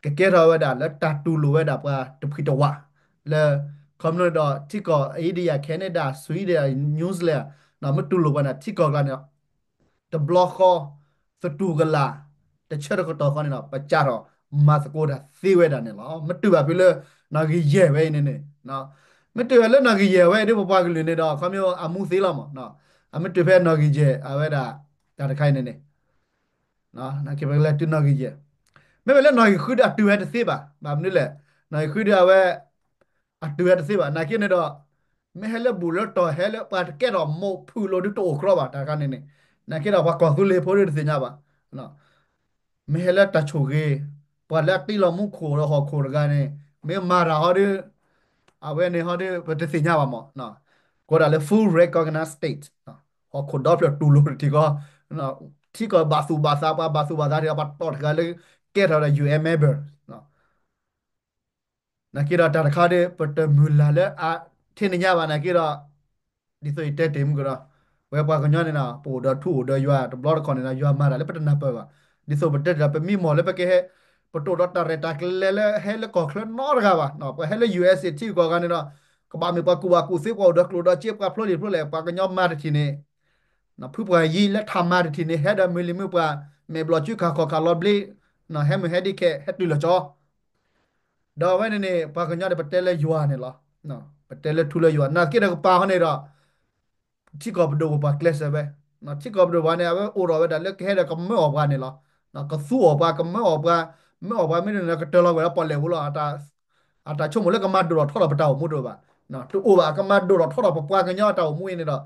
ကကဲထီၣ်ဝဲဒၣ်လၢတၢ်တူၢ်လိာ်ဝဲဒၣ်ပှၤတဖှံတဝး လၢ ခီဖျိဒီးထံကီၢ် India Canada Sweden New Zealand မ့ၢ်တူၢ်လိာ်ပှၤန့ၣ် ထံကီၢ်ကျါန့ၣ် တဘျီဃီ သတူၢ်ကလာ် တဆၢတကတီၢ်ဃီန့ၣ်ဒီး ပစးထီၣ်မၤသကိးတၢ်သ့ဝဲဒၣ်န့ၣ်လီၤ. မ့ၢ်တုၤဘၣ်ဖဲလၢနီၣ်ဂံၢ်ယဲၢ်ဝဲအံၤန့ၣ်န့ၣ် မ့ၢ်တုၤဘၣ်လၢနီၣ်ဂံၢ်ယဲၢ်ဝဲအံၤဒီး ပပှၤကလုာ်န့ၣ်ဒီး ခီဖျိအမူသ့လီၤမး အမ့ၢ်တုၤဖဲနီၣ်ဂံၢ်ယဲၢ်အဝဲဒၣ် တၢ်တခါအံၤန့ၣ်န့ၣ် နာ်က့ပကလဲၤတုၤနီၣ်ဂံၢ်ယဲၢ် မ့မ့ၢ်လၢနီၣ်ဂံၢ်ဃုဒီးအတုၤဝဲတသ့ဘၣ်. ဘၣ်မနုၤလဲၣ်, နီၣ်ဂံၢ်ဃုဒီးအဝဲ အတုၤဝဲတသ့ဘၣ်. နာ်က့န့ၣ်ဒီး မ့ၢ်ဟဲလၢဘူၣ်လၢတီၢ် ဟဲလၢပှၤတကဲထီၣ်မိၢ်ဖုၣ်လိာ်ဒုးတအိၣ်ကြီဘၣ် တၢ်တခါန့ၣ်န့ၣ်. နာ်က့ဒီးပှၤကီၢ်သူလ့ၤဖိဒုးတသ့ၣ်ညါဘၣ်. မ့ၢ်ဟဲလၢတၢ်ဆိၣ်ဂ့ၤ, ပှၤလၢအတ့လီၤမူခိၣ်ဒီးဟီၣ်ခိၣ်တဂၤန့ၣ် မ့ၢ်မၤတၢ်ဟီဒီး အဝဲန့ၣ်ဟီဒီး ပတသ့ၣ်ညါဘၣ်မး. ကိးဒၣ်လၢ full recognized state, ဟီၣ်ခိၣ်ဒီဖျၢၣ်တူၢ်လိာ်တထံၣ်ဃီ, ထံကီၢ်ဘၣ်သူၣ်ဘၣ်သး ပှၤဘၣ်သူၣ်ဘၣ်သးတထံၣ်ဃီ ပှၤတီၢ်တဂၤလၢကဲထီၣ်ဒီး ယူၣ်အဲၣ် member နာ်က့ဒီးတၢ်တခါဒီး ပတမုၢ်လၢ်လၢအထံၣ်န့ၣ်ညါဘၣ်နာ်က့ဒီး, ဒ်သိးယတဲတ့ၢ်မုၢ်ကဒီး, ပဝဲပှၤကညီန့ၣ်ဒီး ပအိၣ်ဒီးထူအိၣ်ဒီးယွၤတဘျီတခီၣ်န့ၣ်ဒီး ယွၤမၤတၢ်လၢပတနၢ်ပၢၢ်ဘၣ်. ဒ်သိးပတဲတ့ၢ်ဒီး ပမံမီၢ်လၢပကဟဲ, ပတအိၣ်ဒီးတၢ်ရဲၣ်တၢ်ကျဲၤလၢဟဲလၢကီၢ်ချၢနီတဂၤဘၣ်. ပှၤဟဲလၢ ယူၣ်အဲၣ် ထံဂုၤကီၢ်ဂၤန့ၣ်ဒီး ကဘၣ်မ့ၢ်ပှၤကူၣ်ဘၣ်ကူၣ်သ့ ပှၤအိၣ်ဒီးကျိၣ်ဒီးစ့ ပှၤဖျိလံာ်ဖျိလဲၣ် ပှၤကညီမၤတထံၣ်န့ၣ် ဖုပှၤယံၤလၢထးမၤတထံၣ်န့ၣ် ဟဲဒီးမုၢ်လံၤမုၢ်ပှၢ်, မဲာ်ဘျီၣ်စုခးခီၣ်ခးလီၤဘျ့, ဟဲမုၢ်ဟဲဒ်ခဲ ဟဲတုၤလီၤကၠီ. ဒီးအဝဲန့ၣ်န့ၣ် ပှၤကညီန့ၣ် ပတဲလၢယွၤန့ၣ်လီၤ. ပတဲလၢထူလၢယွၤ နာ်သက့ဒီးကပၤဃီန့ၣ်ဒီး ထံကီၢ်ပဒိၣ်ပပှၤကျဲးစၢးဝဲ, ထံကီၢ်ပဒိၣ်ပှၤန့ၣ် အဝဲအိၣ်ဒီးဝဲဒၣ်လၢကဟဲဒီးကမၢအီၣ်ပှၤန့ၣ်လီၤ. ကသူအီၣ်ပှၤ ကမၢအီၣ်ပှၤ, မၢအီၣ်ပှၤမ့ၢ်န့ၣ်ဒီး ကတၢၢ်လီၤဝဲဒီးပီၣ်လဲၣ်ပူၤလီၤ. အတၢ်ဆိကမိၣ်လၢကမၤဒိၣ်ထီၣ်ထီထီၣ်ပတၢ်အိၣ်မူတအိၣ်ဘၣ်. တအိၣ်ဘၣ် ကမၤဒိၣ်ထီၣ်ထီထီၣ်ပပှၤကညီအတၢ်အိၣ်မူအံၤန့ၣ်ဒီး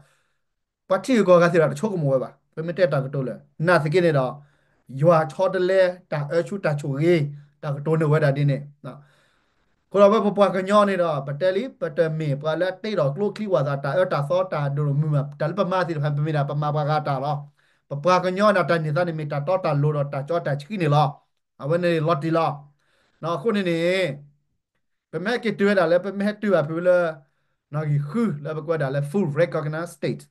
ပှၤထံဂုၤကီၢ်ဂၤသ့ၣ်ဒီးတဆိကမိၣ်ဝဲဘၣ်. ပမ့ၢ်တဲတၢ်ကတိၤလၢ နာ်သက့န့ၣ်ဒီး ယွၤဆီတလဲတၢ်အၢဆူတၢ်ဆိၣ်ဂ့ၤ, တၢ်ကတိၤန့ၢ်ဝဲဒၣ်ဒ်န့ၣ်. အဃိဒီးဝဲပပှၤကညီန့ၣ်ဒီး ပတဲလံ ပတမ့ၢ်ပှၤလၢအတ့ဒီးကျိချံဝၣ်သၣ် တၢ်အၢတၢ်သီတၢ်ဒိၣ်မုၢ်မး တၢ်လၢပမၤသ့ၣ်တဖၣ် ပမ့ၢ်ဒၣ်ပမၤပှၤဂၤတၢ်လီၤ. ပပှၤကညီန့ၣ် တၢ်န့ၢ်သါန့ၣ်မ့ၢ်တၢ်တီတၢ်လိၤဒီးတၢ်ကၠီတၢ်ဆှံန့ၣ်လီၤ. အဝဲန့ၣ်လီၤတံၢ်လီၤ. အဃိန့ၣ်န့ၣ် ပမ့ၢ်ဟဲက့ၤတုၤဝဲဒၣ်လၢ ပမ့ၢ်ဟဲတုၤဘၣ်ဖုလၢ နီၣ်ဂံၢ်ဃုလၢပကွဲးဒၣ်လၢ full recognized state,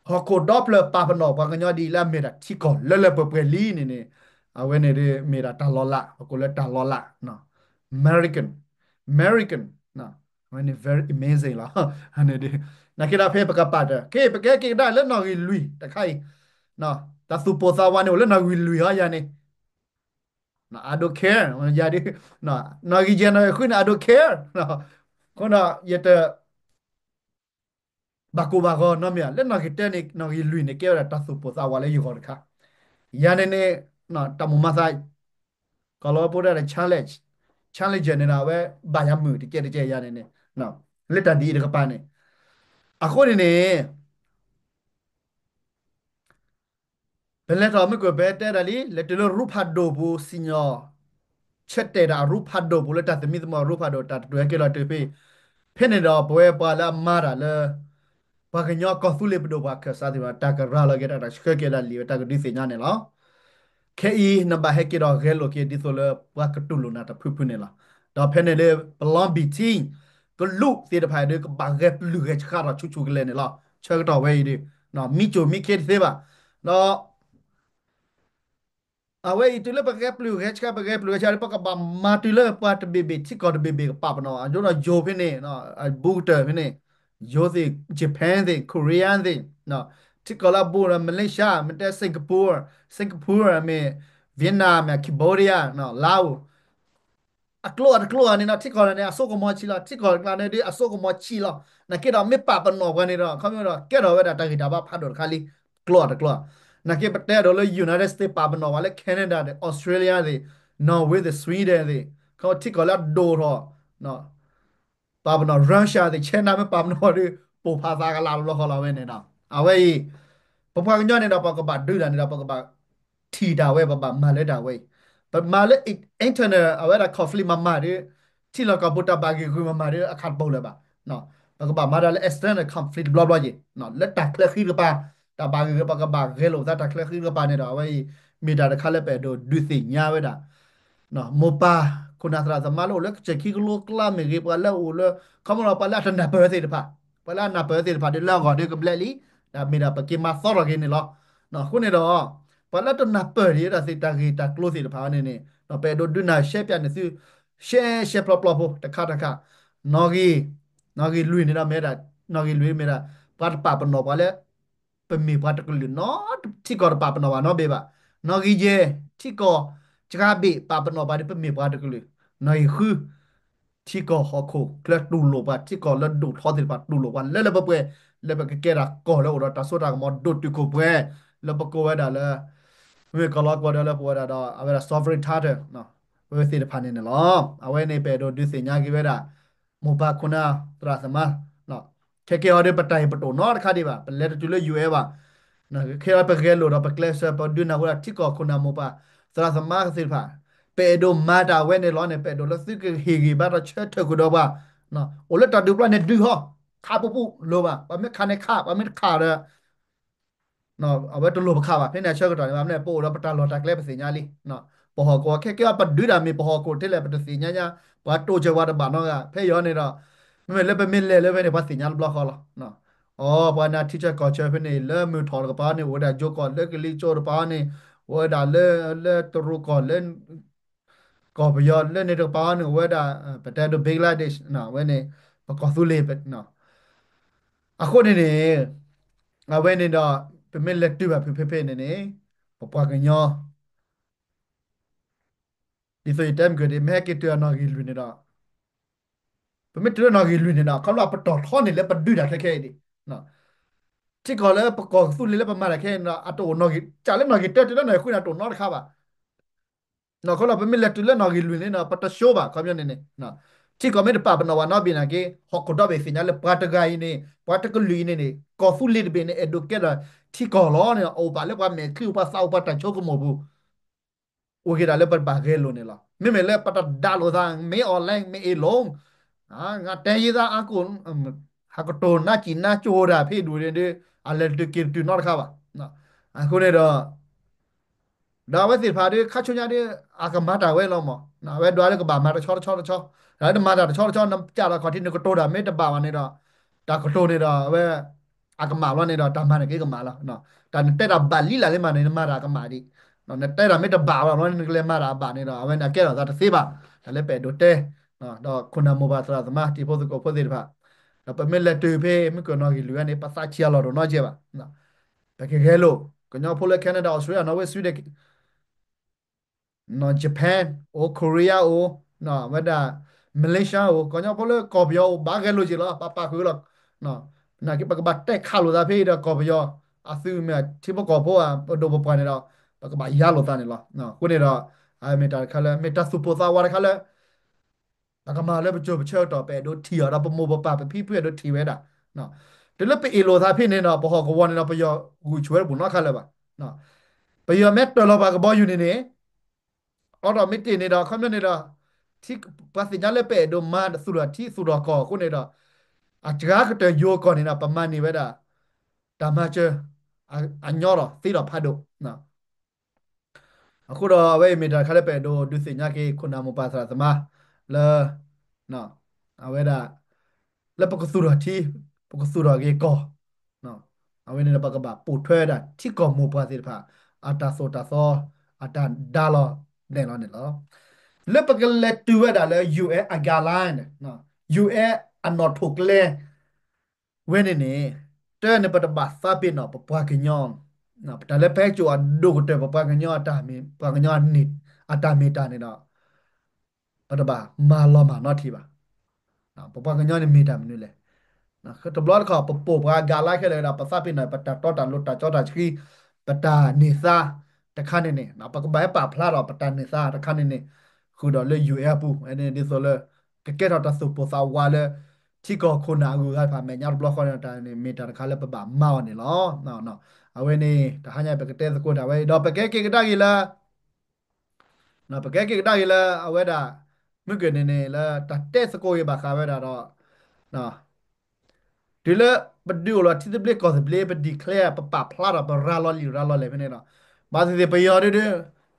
ဟီၣ်ခိၣ်ဒီဖျၢၣ်ပာ်ပနီၣ်ပှၤကညီဒ်အံၤလၢအမ့ၢ်ဒၣ်ထံကီၢ်လၢလၢပှဲၤပှဲၤလံန့ၣ်န့ၣ်, အဝဲန့ၣ်ဒ်မ့ၢ်ဒၣ်တၢ်လီၤလး, ပကိးလၢတၢ်လီၤလး, American, American, အဝဲန့ၣ် very amazing လီၤ. နာ်က့ဒီးဖဲပကပာ်တၢၢ် က့ၤ ပကဟဲက့ၤကဒါလၢနီၣ်ဂံၢ်လွံၢ်တခါအံၤ, တၢ်သူၣ်ပိၢ်သးဝးန့ၣ်အိၣ်လၢနီၣ်ဂံၢ်လွံၢ်အီၤယၤန့ၣ် I don't care, ယၤဒ်, နီၣ်ဂံၢ်ယဲၢ်နီၣ်ဂံၢ်ဃုန့ၣ် I don't care, အဃိဒီး ယတ ဘၣ်ကိၢ်ဘၣ်ဂီၤနီတမံၤဘၣ်. လၢနီၣ်ဂံၢ်တၢန့ၣ် နီၣ်ဂံၢ်လွံၢ်န့ၣ် ကဲဝဲဒၣ်တၢ်သူၣ်ပိၢ်သးဝးလၢယဂီၢ်တခါ, ယၤန့ၣ်န့ၣ် တၢ်မိၣ်မၤသး ကီၢ်လီၤဝဲဖိဒၣ်ဒီး challenge, challenge န့ၣ်ဒီး အဝဲဘၣ်ယၤမုာ်တကဲတကဲယၤန့ၣ်န့ၣ်, လၢတၢ်ဒ်အံၤတကပၤန့ၣ်, အဃိန့ၣ်န့ၣ် ပလဲၤထီၣ်မ့ၢ်ကွၢ် ပတဲဒၣ်လံ လဲၤတုၤလၢရူဖးဒိၣ်ပူၤ စံၣ်ညီၣ် ဆၢတဲာ်တၢ်အရူဖးဒိၣ်ပူၤလၢတၢ်သမံသမိးအရူဖးဒိၣ် တၢ်တတုၤဟဲက့ၤလီၤတုၤဖဲ ဖဲန့ၣ်ဒီးပဝဲပှၤလၢအမၤတၢ်လၢ ပှၤကညီကီၢ်သူလ့ၤပဒိၣ်ပှၤခၢၣ်စးသ့ၣ်တဖၣ် တၢ်ကရၤလီၤက့ၤတၢ် တၢ်ဆှၢက့ၤတၢ်လံာ်ဝဲ တၢ်ကဒုးသ့ၣ်ညါန့ၣ်လီၤ. ခဲအံၤနဘၣ်ဟဲက့ၤဒီးဂဲၤလိာ်က့ၤဒ်သိးလၢပှၤကတူၢ်လိာ်နၤတဖုဖုန့ၣ်လီၤ. ဒီးဖဲန့ၣ်လၢပလီဘံၣ်ထံ ကလူးသ့ၣ်တဖၣ်အံၤဒီး ကဘၣ်ဂဲၤပျုၢ်ဂဲၤဆှးထီၣ်ဆူၣ်ဆူၣ်ကလဲာ်န့ၣ်လီၤ. ဆၢကတီၢ်ဝဲအံၤဒီး မံစိၤမံခ့တသ့ဘၣ်. ဒီး အဝဲအံၤတုၤလၢပဂဲၤပျုၢ်ဂဲၤဆှး ပဂဲၤပျုၢ်ဂဲၤဆှးဒီး ပကဘၣ်မၤတုၤလၢပှၤတဘ့ၣ်ဘ့ၣ် ထံကီၢ်တဘ့ၣ်ဘ့ၣ်ကပာ်ပနီၣ် အဒိဒီးယိၤဖဲန့ၣ် ဘူးကတၢၢ်ဖဲန့ၣ် ယိၤသ့ၣ် Japan သ့ၣ် Korea သ့ၣ် ထံကီၢ်လၢအဘူးဒီး Malaysia မ့ၢ်တဲ Singapore Singapore မ့ၢ် Vietnam မ့ၢ် Cambodia Laos အကျိအတကျိအန့ၣ်ဒီး ထံကီၢ်န့ၣ် အစိကမီၤဆံးလီၤ. ထံကီၢ်တကျါန့ၣ်ဒီး အစိကမီၤဆံးလီၤ. နာ်က့ဒီး မ့ၢ်ပာ်ပနီၣ်ပှၤန့ၣ်ဒီး ခီဖျိဒီး ကဲထီၣ်ဝဲဒၣ်တၢ်ဂံၢ်တၢ်ဘါဖးဒိၣ်တခါလံ ကျိအတကျိ. နာ်က့ပတဲအဒိးလၢ United States ပာ်ပနီၣ်ပှၤလၢ Canada သ့ၣ် Australia သ့ၣ် Norway သ့ၣ် Sweden သ့ၣ် ခီထံကီၢ်လၢအဒိၣ်ထီၣ် ပာ်ပနီၣ် Russia သ့ၣ် China မ့ၢ်ပာ်ပနီၣ်ဒီး ပိၢ်ဖးသးကလးတဘျီဃီလီၤဝဲန့ၣ်ဒီး အဝဲအံၤ ပပှၤကညီန့ၣ်ဒီး ပကဘၣ်ဒုးတၢ်န့ၣ်ဒီး ပကဘၣ်ထံၣ်တၢ်ဝဲ ပဘၣ်မၤလၢတၢ်ဝဲအံၤ ပမၤလၢ internal အဝဲဒၣ် conflict မၤမၤဒီး ထံလီၢ်ကီၢ်ပူၤတၢ်ဘၣ်ဂ့ၢ်ဂုာ်မၤမၤဒီး အခါတပူၤလၢၤဘၣ်. ပကဘၣ်မၤတၢ်လၢ external conflict တဘျီဘျီက့ၤ လၢတၢ်ချၢဃံတကပၤ တၢ်ဘၣ်ဂ့ၢ်ဂုာ် ပကဘၣ်ဂဲၤလိာ်ပသးတၢ်ချၢဃံတကပၤန့ၣ်ဒီး အဝဲအံၤ မ့ၢ်တၢ်တခါလၢပအဲၣ်ဒိးဒုးသ့ၣ်ညါဝဲဒၣ် မိၢ်ပၢ်ခိၣ်နၢ်သရၣ်သမါလၢအိၣ်လၢကစၢၢ်ခံကလိကျါမ့ၢ်ဂ့ၤ ပှၤလၢအအိၣ်လၢ ခီမီဒီးပှၤလၢအတနၢ်ပၢၢ်သ့ၣ်တဖၣ် ပှၤလၢအနၢ်ပၢၢ်သ့ၣ်တဖၣ်ဒီး လၢအဂီၢ်ဒီးကဘျဲးလံ ဒီးမ့ၢ်ဒၣ်ပက့ၤမၤသီထီၣ်က့ၤန့ၣ်လီၤ. အဃိန့ၣ်ဒီး ပှၤလၢတနၢ်ပၢၢ်ဒ်ဝဲဒၣ်သ့ၣ်တၢ်ဂ့ၢ်တၢ်ကျိၤသ့ၣ်တဖၣ်န့ၣ်န့ၣ် ပအဲၣ်ဒိးဒုးနၢ်ရှဲပၠးန့ၢ်သု ရှဲရှဲပျီပျီဖိတခါတခါ နီၣ်ဂံၢ် နီၣ်ဂံၢ်လွံၢ်န့ၣ်ဒီးမ့ၢ်ဒၣ် နီၣ်ဂံၢ်လွံၢ်မ့ၢ်ဒၣ် ပှၤတပာ်ပနီၣ်ပှၤလၢ ပမ့ၢ်ပှၤတကလုာ်နီတထံကီၢ်တပာ်ပနီၣ်ဘၣ်နီတဘ့ၣ်ဘၣ်. နီၣ်ဂံၢ်ယဲၢ် ထံကီၢ် ကါဘ့ၣ်ပာ်ပနီၣ်ပှၤဒီးပမ့ၢ်ပှၤတကလုာ်. နီၣ်ဂံၢ်ဃု ထံကီၢ်ဟီၣ်ခိၣ်ချၢတူၢ်လိာ်ပှၤ ထံကီၢ်လၢဒိၣ်ထီသ့ၣ်တဖၣ်တူၢ်လိာ်ပှၤလၢလၢပှဲၤပှဲၤ လၢပကကဲဒၣ်ကီၢ်လၢအိၣ်ဒီးတၢ်စိတၢ်ကမီၤဒိၣ်တုာ်ခိၣ်ပှဲၤ လၢပကိးဝဲဒၣ်လၢ မ့ၢ်ကီၢ်လီၤကီၢ်ဒီးလၢပဝဲဒၣ်ဒီး အဝဲဒၣ် sovereign title ဝဲသ့ၣ်တဖၣ်န့ၣ်န့ၣ်လီၤ. အဝဲန့ၣ်ပအဲၣ်ဒိးဒုးသ့ၣ်ညါက့ၤဝဲဒၣ် မိၢ်ပၢ်ခိၣ်နၢ်သရၣ်သမါ ခဲကဲအီၤဒီး ပတၢ်အံၤပတအိၣ်နီတခါဒံးဘၣ် ပလဲၤတတုၤလၢ ယူၢ်အဲၣ် ဘၣ်. ခဲအံၤပဂဲၤလိာ်ဒီးပကျဲးစၢး ပဒုးနၢ်ဟူဒၣ်ထံကီၢ်ခိၣ်နၢ်မိၢ်ပၢ်သရၣ်သမါသ့ၣ်တဖၣ် ပအဲၣ်ဒိးမၤတၢ်ဝဲန့ၣ်လီၤန့ၣ် ပအဲၣ်ဒိးလၢသုကဟ့ၣ်ဂံၢ်ဘါဒီးဆၢထၢၣ်ဃုာ်ဒီးပှၤ အိၣ်လၢတၢ်ဒုးပျီန့ၣ်ဒုးဟီ ခးပူၤပူၤလိၤဘၣ် ပှၤမ့ၢ်ခးန့ၣ်ခး ပှၤမ့ၢ်တခးဒီး အဝဲတလိၣ်ပခးဘၣ် ဖဲန့ၣ်အဆၢကတီၢ်န့ၣ် ဘၣ်မနုၤလဲၣ် ပအိၣ်ဒီးပတၢ်လီၢ်တၢ်ကျဲပသ့ၣ်ညါလံ. ပဟီၣ်ခိၣ်ခဲကဲအီၤ ပဒုးတၢ်မ့ၢ်ပဟီၣ်ခိၣ်ထဲလဲၣ် ပတသ့ၣ်ညါညါ ပှၤတိစၢၤပှၤတဘၣ်နီတဂၤ ဖဲအံၤန့ၣ်ဒီး မ့မ့ၢ်လၢပမ့ၢ်လဲၤလၢဖဲန့ၣ် ပှၤသ့ၣ်ညါတဘျီဃီလီၤ. အီ ပှၤနၤထံဆၢကီၢ်ဆၢဖဲန့ၣ် လၢမုၢ်ထီၣ်တကပၤန့ၣ် အိၣ်ဝဲဒၣ်ယိၤကီၢ် လၢကလံၤစိးတကပၤန့ၣ် အိၣ်ဝဲဒၣ်လၢ လၢတရူးကီၢ် လၢ ကီၢ်ပယီၤလၢန့ၣ်တကပၤန့ၣ် အိၣ်ဝဲဒၣ် ပတဲဒိး Bangladesh ဝဲန့ၣ် ပကီၢ်သူလ့ၤ အဃိန့ၣ်န့ၣ် အဝဲန့ၣ်ဒီး ပမ့ၢ်လဲၤတုၤဘၣ်ဖုးဖဲဖဲန့ၣ်န့ၣ် ပပှၤကညီ ဒ်သိးယတဲမ့ၢ်က့ၤဒ် မ့ၢ်ဟဲက့ၤတုၤအနီၣ်ဂံၢ်လွံၢ်န့ၣ်ဒီး ပမ့ၢ်တုၤလၢနီၣ်ဂံၢ်လွံၢ်န့ၣ်ဒီး ခီဖျိပတီၢ်ထီန့ၣ်လၢပဒုးတၢ်ခဲခဲအံၤဒ် ထံကီၢ်လၢပကီၢ်သူလ့ၤလၢပမၤတၢ်ခဲအံၤန့ၣ်ဒီး အတအိၣ်နီၣ်ဂံၢ် စးလၢနီၣ်ဂံၢ်တၢတုၤလၢနီၣ်ဂံၢ်ဃုန့ၣ် အတအိၣ်နီတခါဘၣ်. ခီဖျိပမ့ၢ်လဲၤတုၤလၢနီၣ်ဂံၢ်လွံၢ်န့ၣ်ဒီး ပတရှုံးဘၣ် ခီပညီန့ၣ်န့ၣ် ထံကီၢ်မ့ၢ်တပာ်ပနီၣ်ဘၣ်နီတဘ့ၣ်နာ်က့ ဟီၣ်ခိၣ်ဒီဘ့ၣ်သ့ၣ်ညါလၢပှၤတဂၤအံၤန့ၣ် ပှၤတကလုာ်အံၤန့ၣ်န့ၣ် ကီၢ်သူလ့ၤတဘ့ၣ်န့ၣ် အဲၣ်ဒိးကဲထီၣ်ထံကီၢ်လီၤန့ၣ် အိၣ်ဘၣ်လၢပှၤမဲာ်ချံ ပှၤသးအိၣ် ပှၤတၢ်ဆိကမိၣ်ပူၤ အိၣ်က့ၤဒၣ်လၢပတဘၣ်ဂဲၤလိာ်န့ၣ်လီၤ. မ့မ့ၢ်လၢပတဒါလိာ်သး မ့ၢ်အီၣ်လဲၣ် မ့ၢ်အ့ၣ်လိာ် ငါတဲယံသးအါကိၣ် ဟးကတိၤနါစံၣ်နါကၠိတၢ်ဖဲဒူၣ်န့ၣ်ဒီး အလဲၤတတုၤက့ၤတတုၤနီတခါဘၣ်. အဃိန့ၣ်ဒီး ဒီးအဝဲသ့ၣ်တဖၣ်ဒီး ခါဆူညါဒီး အကမၤတၢ်ဝဲလီၤမး, အဝဲဒွးလၢကဘၣ်မၤတဆီတဆီတဆီ, တမၤတၢ်တဆီတဆီ နကးဒီးခီၣ်ထံးနကတိၤတၢ်မ့ၢ်တဘၣ်ဘၣ်န့ၣ်ဒီး တၢ်ကတိၤန့ၣ်ဒီး အဝဲ အကမၣ်လီၤန့ၣ်ဒီး တၢ်မၤန့ၣ်က့ၤကမၣ်လီၤ. တၢ်နတဲတၢ်ဘၣ်လံလၢ်လၢမးန့ၣ် နမၤတၢ်ကမၣ်ဒံး, နတဲတၢ်မ့ၢ်တဘၣ်ဘၣ်လီၤန့ၣ် နကလဲၤမၤတၢ်အဘၣ်န့ၣ်ဒီး အဝဲန့ၣ်အကဲထီၣ်သးတသ့ဘၣ်. တၢ်လၢပအဲၣ်ဒိးတဲ ဒီးခိၣ်နၢ်မိၢ်ပၢ်သရၣ်သမါ တံၤဖိသကိးဖိသ့ၣ်တဖၣ်, ဒီးပမ့ၢ်လဲၤတုၤဖဲ မုၢ်ကနီၤဂံၢ်လွံၢ်န့ၣ် ပသးဆံးအလီၢ်တအိၣ်နီတစဲးဘၣ်. ပကဂဲၤလိာ် ကညီဖိလၢ Canada, Australia, Norway, Sweden, Japan အိၣ် Korea အိၣ်, ဝဲဒၣ် Malaysia အိၣ်, ကညီဖိလၢကီၢ်ပယီၤအိၣ် ဘၣ်ဂဲၤလိာ်က့ၤလီၤ ပပာ်ဃုာ်လီၤ. နာ်က့ ပကဘၣ်တဲခးလိာ်သးဖဲအံၤဒီးကီၢ်ပယီၤ အသုးမ့ၢ်ထံဖိကီၢ်ဖိ ပဒိၣ်ပပှၢ်န့ၣ်ဒီး ပကဘၣ်ယါလိာ်သးန့ၣ်လီၤ. အဃိန့ၣ်ဒီး မ့ၢ်တၢ်တခါလၢ မ့ၢ်တၢ်သူၣ်ပိၢ်သးဝးတခါလၢ ပကမၤလၢပစိၤပဆၢကတီၢ် ပအဲၣ်ဒိးထံၣ်အီၤဒီး ပမိၢ်ပပၢ်ပဖံဖုအဲၣ်ဒိးထံၣ်ဝဲဒၣ်. တုၤလၢပအ့ၣ်လိာ်သးဖဲန့ၣ်ဒီး ပဟီၣ်ကဝီၤန့ၣ်ဒီး ပယီၤဂုာ်ဆူၣ်ဝဲတဘူၣ်နီတခါလၢၤဘၣ်. ပယီၤမ့ၢ်တၢၢ်လီၤပှၤကဘီယူၤန့ၣ်န့ၣ် အီၤဒီးမ့ၢ်တ့ၢ်န့ၣ်ဒီး ခီပညီန့ၣ်ဒီး ထံ ပှၤသ့ၣ်ညါလၢပအဲၣ်ဒိးမၤသူၣ်ထီၣ်ထံသူၣ်ထီၣ်ကီၢ်အဃိန့ၣ်ဒီး အစှၤကတၢၢ်ယိၤကီၢ်န့ၣ်ဒီး ပမၤန့ၢ်ဝဲဒၣ် တၢ်မၤစၢၤ အညီဒီးသ့ဒီးဖးဒိၣ် အဃိဒီးအဝဲအံၤမ့ၢ်တၢ်တခါလၢပအဲၣ်ဒိးဒုးသ့ၣ်ညါက့ၤ ခိၣ်နၢ်မိၢ်ပၢ်သရၣ်သမါ လၢ အဝဲဒၣ် လၢပကသူၣ်ထီၣ်ထံ ပကသူၣ်ထီၣ်က့ၤကီၢ် အဝဲန့ၣ်ဒီးပကဘၣ်ပိာ်ထွဲဝဲဒၣ်ထံကီၢ်မိၢ်ပှၢ်သ့ၣ်တဖၣ် အတၢ်သိၣ်တၢ်သီ အတၢ်ဒါလီၤနဲၣ်လီၤန့ၣ်လီၤ. လၢပကလဲၤတုၤဝဲဒၣ်လၢ ယူၣ်အဲၣ် အ guideline ယူၣ်အဲၣ် အနီၣ်ထိၣ်ကျဲ ဝဲန့ၣ်န့ၣ် တၢ်န့ၣ်ပတဘၣ်သးပ့ၤနီၣ်ပပှၤကညီ ပတၢ်လၢဖဲကၠိအဒိၣ်ကတၢၢ် ပပှၤကညီအတၢ်မ့ၢ် ပှၤကညီအတၢ်မ့ၢ်တၢ်န့ၣ်ဒီး ပတဘၣ်မၤလီၤမၢ်နီတထံၣ်ဘၣ်. ပပှၤကညီန့ၣ်မ့ၢ်တၢ်မနုၤလဲၣ်. တဘျီတခီၣ် ပပိာ်ပှၤ guideline ခဲလၢာ်ဒီး ပသးပ့ၤနီၣ် ပတၢ်တီတၢ်လိၤ တၢ်ကၠီတၢ်ဆှံ ပတၢ်န့ၢ်သါတခါန့ၣ်န့ၣ် ပကဘၣ်ဟဲပာ်ဖျါထီၣ်ပတၢ်န့ၢ်သါတခါန့ၣ်န့ၣ် ဃုာ်ဒီးလၢ ယူၣ်အဲၣ် အပူၤ ဒ်သိးလၢ ကကဲထီၣ်တၢ်သူၣ်ပိၢ်သးဝးလၢ ထံကီၢ်ခိၣ်နၢ်အဂုၤအဂၤတဖၣ် မဲာ်ညါတဘျီဃီန့ၣ် တၢ်န့ၣ်မ့ၢ်တၢ်တခါလၢပဘၣ်မၤအီၤန့ၣ်လီၤ. အဝဲန့ၣ် တဟါညါပကတဲသကိးတၢ်ဝဲအံၤဒီး ပကဟဲက့ၤကဒါက့ၤလၢ ပကဟဲက့ၤကဒါက့ၤလၢအဝဲဒၣ် မုၢ်ကၢၢ်န့ၣ်န့ၣ် လၢတၢ်တဲသကိးက့ၤဘၣ်ဃးဝဲဒၣ်ဒီး တုၤလၢပဒုးအိၣ်လီၤထံသဘျ့ကီၢ်သဘျ့ ပ declare ပပာ်ဖျါထီၣ် ပရၤလီၤလံာ်ရၤလီၤလဲၢ်ဖဲန့ၣ်ဒီး ဘၣ်သ့ၣ်သ့ၣ်ပယီၤဒုဒု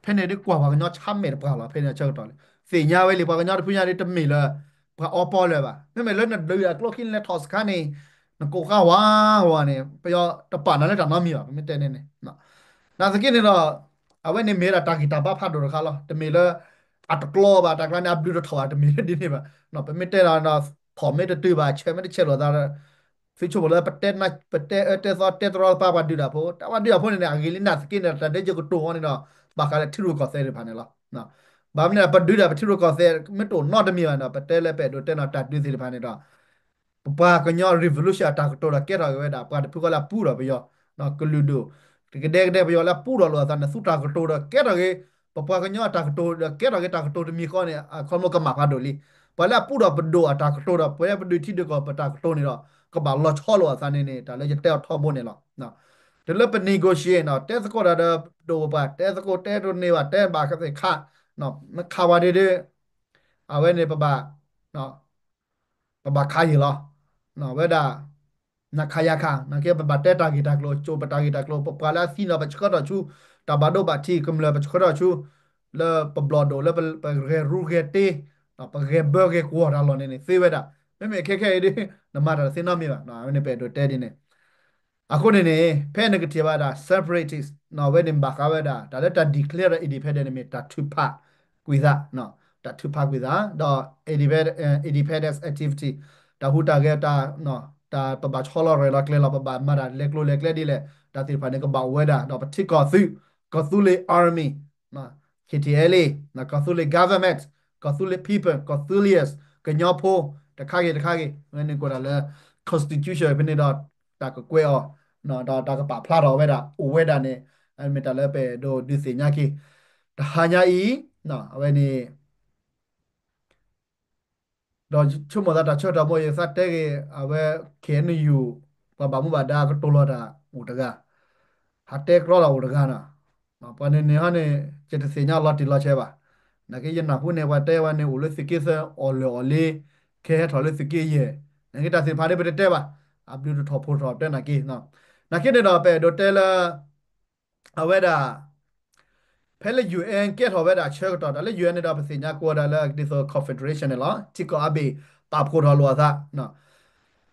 ဖဲန့ၣ်ဒုကွၢ်ပှၤကညီဆါမဲာ်တပှၤလီၤ ဖဲန့ၣ်အဆၢကတီၢ်န့ၣ် သ့ၣ်ညါဝဲလံ ပှၤကညီတဖုညါဒုတမ့ၢ်လၢ ပှၤအီပီလၢၤဘၣ် မ့မ့ၢ်လၢနဒုးအကျိချံန့ၣ် လဲၤထီၣ်စခါန့ၣ် နကိးဃါဝါဝါန့ၣ် ပယီၤတပာ်နၤလၢတၢ်နီတမံၤဘၣ် ပမ့ၢ်တဲန့ၣ်န့ၣ် နာ်သက့န့ၣ်ဒီး အဝဲန့ၣ်မ့ၢ်ဝဲဒၣ်တၢ်ဂံၢ်တၢ်ဘါဖးဒိၣ်တခါလီၤ တမ့ၢ်လၢ အတကျီဘၣ် တၢ်ကျါန့ၣ် အဘျုးတထီၣ်ဘၣ် တမ့ၢ်လၢဒ်န့ၣ်ဘၣ် ပမ့ၢ်တဲဒီး ဖီၣ်မ့ၢ်တတုၤဘၣ် ဆဲးမ့ၢ်တဆဲးလိာ်သးဒီး သုဆိကမိၣ်လၢပတဲ ပတဲအၢတဲသီတဲတရီတပါပှၤဒုးတၢ်ဖိ တၢ်ပှၤဒုးတၢ်ဖိန့ၣ်န့ၣ် အဂ့ၤလံနာ်သက့န့ၣ်ဒီး တၢ်ဒဲယကတိၤအီၤန့ၣ်ဒီး ဘၣ်ဃးလၢထံရူၢ်ကီၢ်သဲးသ့ၣ်တဖၣ်န့ၣ်လီၤ. ဘၣ်မနုၤလဲၣ် ပဒုးတၢ်ပထံရူၢ်ကီၢ်သဲး မ့ၢ်တအိၣ်နီတမံၤဘၣ်န့ၣ်ဒီး ပတဲလၢပအဲၣ်ဒိးတဲနီၤတၢ်ဒုးသ့ၣ်တဖၣ်န့ၣ်ဒီး ပပှၤကညီ revolution အတၢ်ကတိၤဒီးကဲထီၣ်က့ၤဝဲဒၣ် ပှၤတဖုဃီလၢအပူထီၣ်ပယီၤ ကလုာ်ဒူၣ် ကဒဲကဒဲပယီၤလၢအပူထီၣ်လိာ်အသးန့ၣ် သူတၢ်ကတိၤဒီးကဲထီၣ်က့ၤ ပပှၤကညီအတၢ်ကတိၤဒီးကဲထီၣ်က့ၤတၢ်ကတိၤတမံၤဃီန့ၣ် အခီပညီကမၣ်ဖးဒိၣ်လံ. ပှၤလၢအပူထီၣ်ပဒိၣ်အတၢ်ကတိၤဒီး ပှၤလၢပဒုးထံဒုးကီၢ်ပတၢ်ကတိၤန့ၣ်ဒီး ကဘၣ်လီၤဆီလိာ်အသးန့ၣ်န့ၣ် တၢ်လၢယတဲအီၤထီဘိန့ၣ်လီၤ. တုၤလၢပ negotiate န့ၣ် တဲသကိးတၢ်ဒီးပဒိၣ်ပပှၢ် တဲသကိးတဲတန့ၢ်ဘၣ် တဲဘၣ်သ့ၣ်ခါ မ့ၢ်ခးဝဲဒၣ်ဒ် အဝဲန့ၣ် ပဘၣ် ပဘၣ်ခးယံာ်လီၤ. ဝဲဒၣ် နခးယခး နာ်က့ ပဘၣ်တဲတၢ်ဂ့ၢ်တၢ်ကျိၤ ကၠိပတၢ်ဂ့ၢ်တၢ်ကျိၤ ပပှၤလၢအသံန့ၣ် ပဆှၢထီၣ်ဆူ တၢ်ဘၣ်ဒိဘၣ်ထံး ကမျၢၢ်ပဆှၢထီၣ်ဆူ လၢပဘျီၣ်ဒိၣ် လၢပဂဲၤရူဂဲၤတ့ ပဂဲၤဘၢဂဲၤကွီၢ်တၢ်လီၢ်န့ၣ်န့ၣ် သ့ဝဲဒၣ် မ့မ့ၢ်ခဲခဲအံၤဒ် နမၤတၢ်တသ့နီတမံၤဘၣ် အဝဲန့ၣ် ပအဲၣ်ဒိးတဲဒ်န့ၣ် အဃိန့ၣ်န့ၣ် ဖဲနကထံၣ်ဘၣ်ဒၣ် separatist အဝဲန့ၣ်ဘၣ်ဃးဝဲဒၣ် တၢ်လၢတၢ် declare ဒီး independent န့ၣ်မ့ၢ် တၢ်ထုးဖးကွံာ်သး တၢ်ထုးဖးကွံာ်သး ဒီး independent- independence activity တၢ်ဟူးတၢ်ဂဲၤ တၢ် တၢ်ပဘၣ်ဆီလီၤရဲၣ်လီၤကျဲၤလီၤ ပဘၣ်မၤတၢ်လဲၤကျိၤလဲၤကျဲဒ်လဲၣ် တၢ်သ့ၣ်တဖၣ်န့ၣ် ကဘၣ်အိၣ်ဝဲဒၣ် ဒီးပထံကီၢ်သုး ကီၢ်သူလ့ၤ army ခ့ထံအဲလ့ ကီၢ်သူလ့ၤ government ကီၢ်သူလ့ၤ people ကီၢ်သူလ့ၤ ကညီဖိ တခါဂ့ၤတခါဂ့ၤ ဝဲန့ၣ်ကိးဒၣ်လၢ constitution ဖဲန့ၣ်ဒီး တၢ်ကကွဲးအီၤ ဒီးတၢ်ကပာ်ဖျါထီၣ်ဝဲဒၣ် အိၣ်ဝဲဒၣ်န့ၣ် မ့ၢ်တၢ်လၢပအဲၣ်ဒိးဒုးသ့ၣ်ညါက့ၤ တဟါညါအံၤ အဝဲန့ၣ် ဒီးဆိကမိၣ်သးတၢ်ဆၢကတီၢ်မ့ၢ် ယသးတဲဂ့ၤ အဝဲ ခ့ၣ်အဲၣ်ယူၣ် ပှၤဘၣ်မူဘၣ်ဒါကတိၤလီၤတၢ်အိၣ်တဂၤ ဟးတဲကြီလီၤအိၣ်တဂၤနီၤ ပှၤန့ၣ်န့ၣ်ဟီန့ၣ် ယတသ့ၣ်ညါလီၤတံၢ်လီၤဆဲးဘၣ် နာ်က့ယနၢ်ဟူန့ၣ် ပှၤတဲဝဲန့ၣ် အိၣ်လၢသုးက့သၢ အီၣ်လၢာ်အီၣ်လ့ ခဲဟဲထီၣ်လၢသုးက့ယဲၢ် နာ်က့တၢ်သ့ၣ်တဖၣ်န့ၣ် ပတတဲဘၣ် အဘျုးတထီၣ်ဖိတထီၣ်တဲနာ်က့ နာ်က့န့ၣ်ဒီး ပအဲၣ်ဒိးတဲလၢ အဝဲဒၣ် ဖဲလၢ ယူၣ်အဲၣ် ကဲထီၣ်ဝဲဒၣ်ဆၢကတီၢ် တၢ်လၢ ယူၣ်အဲၣ် န့ၣ်ဒီး ပသ့ၣ်ညါကိးဝဲဒၣ်လၢ ဒ်သိး confederation န့ၣ်လီၤ. ထံကီၢ်အါဘ့ၣ် ပာ်ဖှိၣ်ထီၣ်လိာ်အသး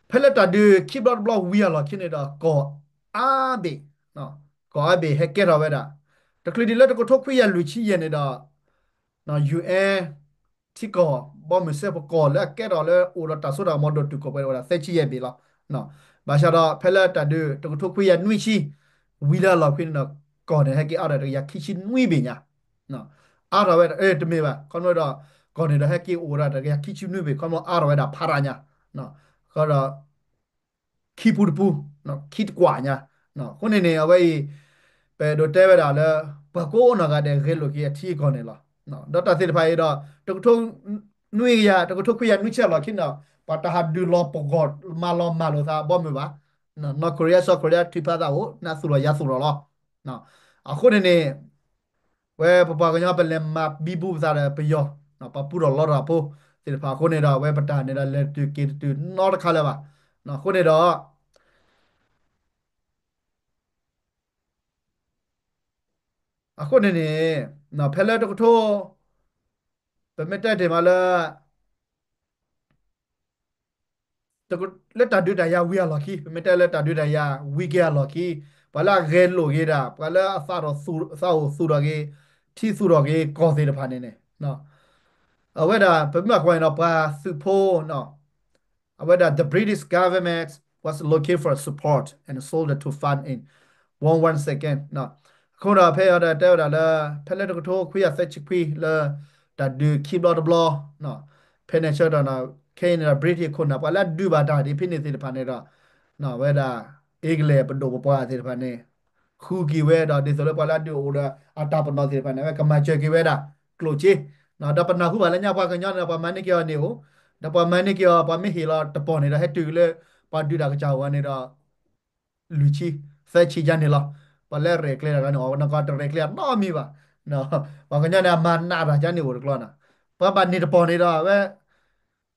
ဖဲလၢတၢ်ဒုးခံဘျီတဘျီဝံၤအလီၢ်ခံန့ၣ်ဒီး ကီၢ်အါဘ့ၣ် ကီၢ်အါဘ့ၣ်ဟဲကဲထီၣ်ဝဲဒၣ် တချုးဒံးလၢတကထိခွံကယၤလွံၢ်ဆံယဲၢ်န့ၣ်ဒီး ယူၣ်အဲၣ် ထံကီၢ် ဘီမုၢ်စၢဖှိၣ်ကီၢ်လၢအကဲထီၣ်လၢအိၣ်ဒီးတၢ်စိတၢ်ကမီၤဒိၣ်တုာ်ခိၣ်ပှဲၤန့ၣ် အိၣ်ဒၣ်သၢဆံယဲၢ်ဘ့ၣ်လီၤ. ဘၣ်ဆၣ်ဒီး ဖဲလၢတၢ်ဒုးတကထိခွံကယၤနွံဆံ ဝံၤလၢအလီၢ်ခံန့ၣ်ဒီး ကီၢ်န့ၣ်ဟဲက့ၤအါထီၣ်တကယၤခံဆံနွံဘ့ၣ်ညါ အါထီၣ်ဝဲဒၣ် တမ့ၢ်ဘၣ် ခီဖျိဒီး ကီၢ်န့ၣ်ဒီးဟဲက့ၤအိၣ်ဝဲဒၣ်တကယၤခံဆံနွံဘ့ၣ် ခီဖျိအါထီၣ်ဝဲဒၣ်ဖးရၤညါ ဃီဒီး ခံပူတပူ ခံတကွၢ်ညါ အဃိန့ၣ်န့ၣ် အဝဲအံၤ ပအဲၣ်ဒိးတဲဝဲဒၣ်လၢ ပှၤကိးနီၢ်ဂၤဒဲးဂဲၤလိာ်က့ၤအထံအကီၢ်န့ၣ်လီၤ. ဒီးတၢ်သ့ၣ်တဖၣ်အံၤဒီး တကထိ နွံကယၤ တကထိခွံကယၤနွံဆံအလီၢ်ခံန့ၣ်ဒီး ပှၤတဟးဒုးလီၤပဂီၢ်မၤလီၤမၢ်လိာ်သးဘီမုၢ်ဘၣ်. North Korea South Korea ထုးဖးသးအိၣ် နသူၣ်လီၤယၤသူၣ်လီၤလီၤ. အဃိန့ၣ်န့ၣ် ဝဲပပှၤကညီပလဲၤမၤဘံဘူပသးဒီးပယီၤ, ပှၤပူထီၣ်လီထီၣ်ဖိသ့ၣ်တဖၣ်အဃိန့ၣ်ဒီး အဝဲပတၢ်န့ၣ်ဒီးလဲၤတုၤက့ၤတတုၤနီတခါလၢၤဘၣ်. အဃိန့ၣ်ဒီး အဃိန့ၣ်န့ၣ် ဖဲလၢတကထိ ပမ့ၢ်တဲတ့ၢ်မးလၢ လၢတၢ်ဒုးတၢ်ယၤဝံၤအလီၢ်ခံ, ပမ့ၢ်တဲလၢတၢ်ဒုးတၢ်ယၤဝံၤက့ၤအလီၢ်ခံ, ပှၤလၢအဂဲၤလိာ်က့ၤဒၣ် ပှၤလၢအသးအိၣ်သူၣ်ထီၣ်က့ၤ ထံသူၣ်ထီၣ်က့ၤကီၢ်သ့ၣ်တဖၣ်န့ၣ်န့ၣ် အဝဲဒၣ် ပမ့ၢ်ကွၢ်န့ၣ်ဒီး ပှၤသုးဖိ အဝဲဒၣ် the British government was looking for support and soldier to fund in one one second. အဃိဒီးဖဲအံၤဒီးတဲဝဲဒၣ်လၢ ဖဲလၢတကထိခွံကယၤသၢဆံခွံလၢ တၢ်ဒုးခံဘျီတဘျီ ဖဲန့ၣ်ဆၢကတီၢ်န့ၣ် ခဲအံၤန့ၣ်ဒီး British ခိၣ်နၢ် ပှၤလၢအဒုးဘၣ်တၢ်ဒ်ဖဲန့ၣ်သ့ၣ်တဖၣ်န့ၣ်ဒီး အဝဲဒၣ် အ့ကလဲၣ်ပဒိၣ်ပပှၢ်သ့ၣ်တဖၣ်န့ၣ် ဃုက့ၤဝဲဒီး ဒ်သိးလၢပှၤလၢအဒုးအိၣ်ဒီးအတၢ်ပနီၣ်သ့ၣ်တဖၣ်န့ၣ် အဝဲကမၤစၢၤက့ၤဝဲဒၣ် ကျိၣ်စ့ ဒီးပနၢ်ဟူဘၣ်လၢညါပှၤကညီန့ၣ်ဒီး ပှၤမၤန့ၢ်က့ၤအီၤန့ၣ်အိၣ်, ဒီးပှၤမၤန့ၢ်က့ၤအီၤ ပှၤမ့ၢ်ဟ့ၣ်လီၤတပီၢ်န့ၣ်ဒီး ဟဲတုၤလၢ ပှၤဒုးတၢ်ကစၢ်အိၣ်ဝဲန့ၣ်ဒီး လွံၢ်ဆံ သၢဆံယါန့ၣ်လီၤ. ပှၤလၢရဲၣ်ကျဲၤတၢ်န့ၣ် အီၤနကီတရဲၣ်ကျဲၤနီတမံၤဘၣ်. ပှၤကညီန့ၣ် အမၤနးတၢ်ကန့ၣ်အိၣ်တကျီနီၤ. ပှၤဘၣ်န့ၢ်တပီၢ်န့ၣ်ဒီး အဝဲ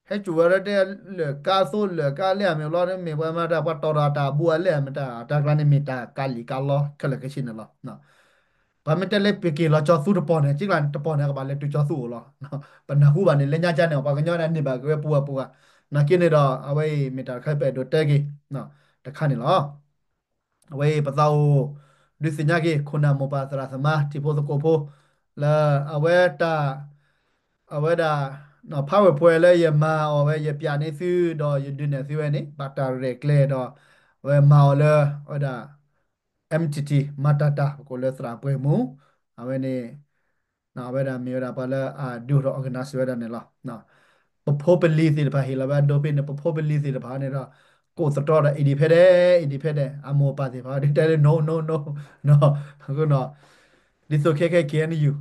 ဟဲစိာ်ဝဲဒၣ်တဲလၢာ်ကါသိလၢာ်ကါလဲၢ်အမ့ၢ်ဘျီ မ့ၢ်ပှၤမၤတၢ် ပှၤတီၢ်ဒီးတၢ်အဘူးအလဲၢ်မ့ၢ်တၢ် တၢ်ကျါန့ၣ်မ့ၢ်တၢ်ကးလံာ်ကးလီခဲလၢာ်ခဲဆ့န့ၣ်လီၤ. ပှၤမ့ၢ်တဲလၢပက့ၤလီၤကၠီသူတပီၢ်န့ၣ် က့ကလါန့ၣ်တပီၢ်န့ၣ် ကဘၣ်လဲၤတုၤကၠီသူအိၣ်လီၤ. ပနၢ်ဟူဘၣ်န့ၣ် လၢညါကန့ၣ် ပှၤကညီန့ၣ်န့ၢ်ဘၣ်က့ၤဝဲပူၤဝဲပူၤဂၤ နာ်က့န့ၣ်ဒီး အဝဲအံၤမ့ၢ်တၢ်တခါပအဲၣ်ဒိးတဲက့ၤ တခါန့ၣ်လီၤ. အဝဲအံၤပသးအိၣ် ဒုးသ့ၣ်ညါက့ၤ ခိၣ်နၢ်မိၢ်ပၢ်သရၣ်သမါ ထံဖိသကိးဖိ လၢအဝဲတၢ် အဝဲဒၣ် PowerPoint လၢယမၤအီၤဝဲ ယပျးန့ၢ်သု ဒီးယဒုးနဲၣ်သုဝဲန့ၣ် ဘၣ်တၢ်ရဲၣ်ကျဲၤဒီး အဝဲမၤအီၤလၢ အဝဲဒၣ် M T T မၤတၢ်တၢ် ပကိးလၢသရၣ်ပှဲၤမူ အဝဲန့ၣ် အဝဲဒၣ်မ့ၢ်ဝဲဒၣ်ပှၤလၢအဒုးအိၣ်ထီၣ် organize ဝဲဒၣ်န့ၣ်လီၤ. ပဖိပလံၤသ့ၣ်တဖၣ်ဟ့ၣ်လီၤဝဲအဒိဖဲန့ၣ် ပဖိပလံၤသ့ၣ်တဖၣ်န့ၣ်ဒီး ကိးသတြီဒီး independent independent အမိၢ်အပၢ်သ့ၣ်တဖၣ် ဒ်တဲလၢ no no no အဃိ ဒ်သိးခဲခဲ K N U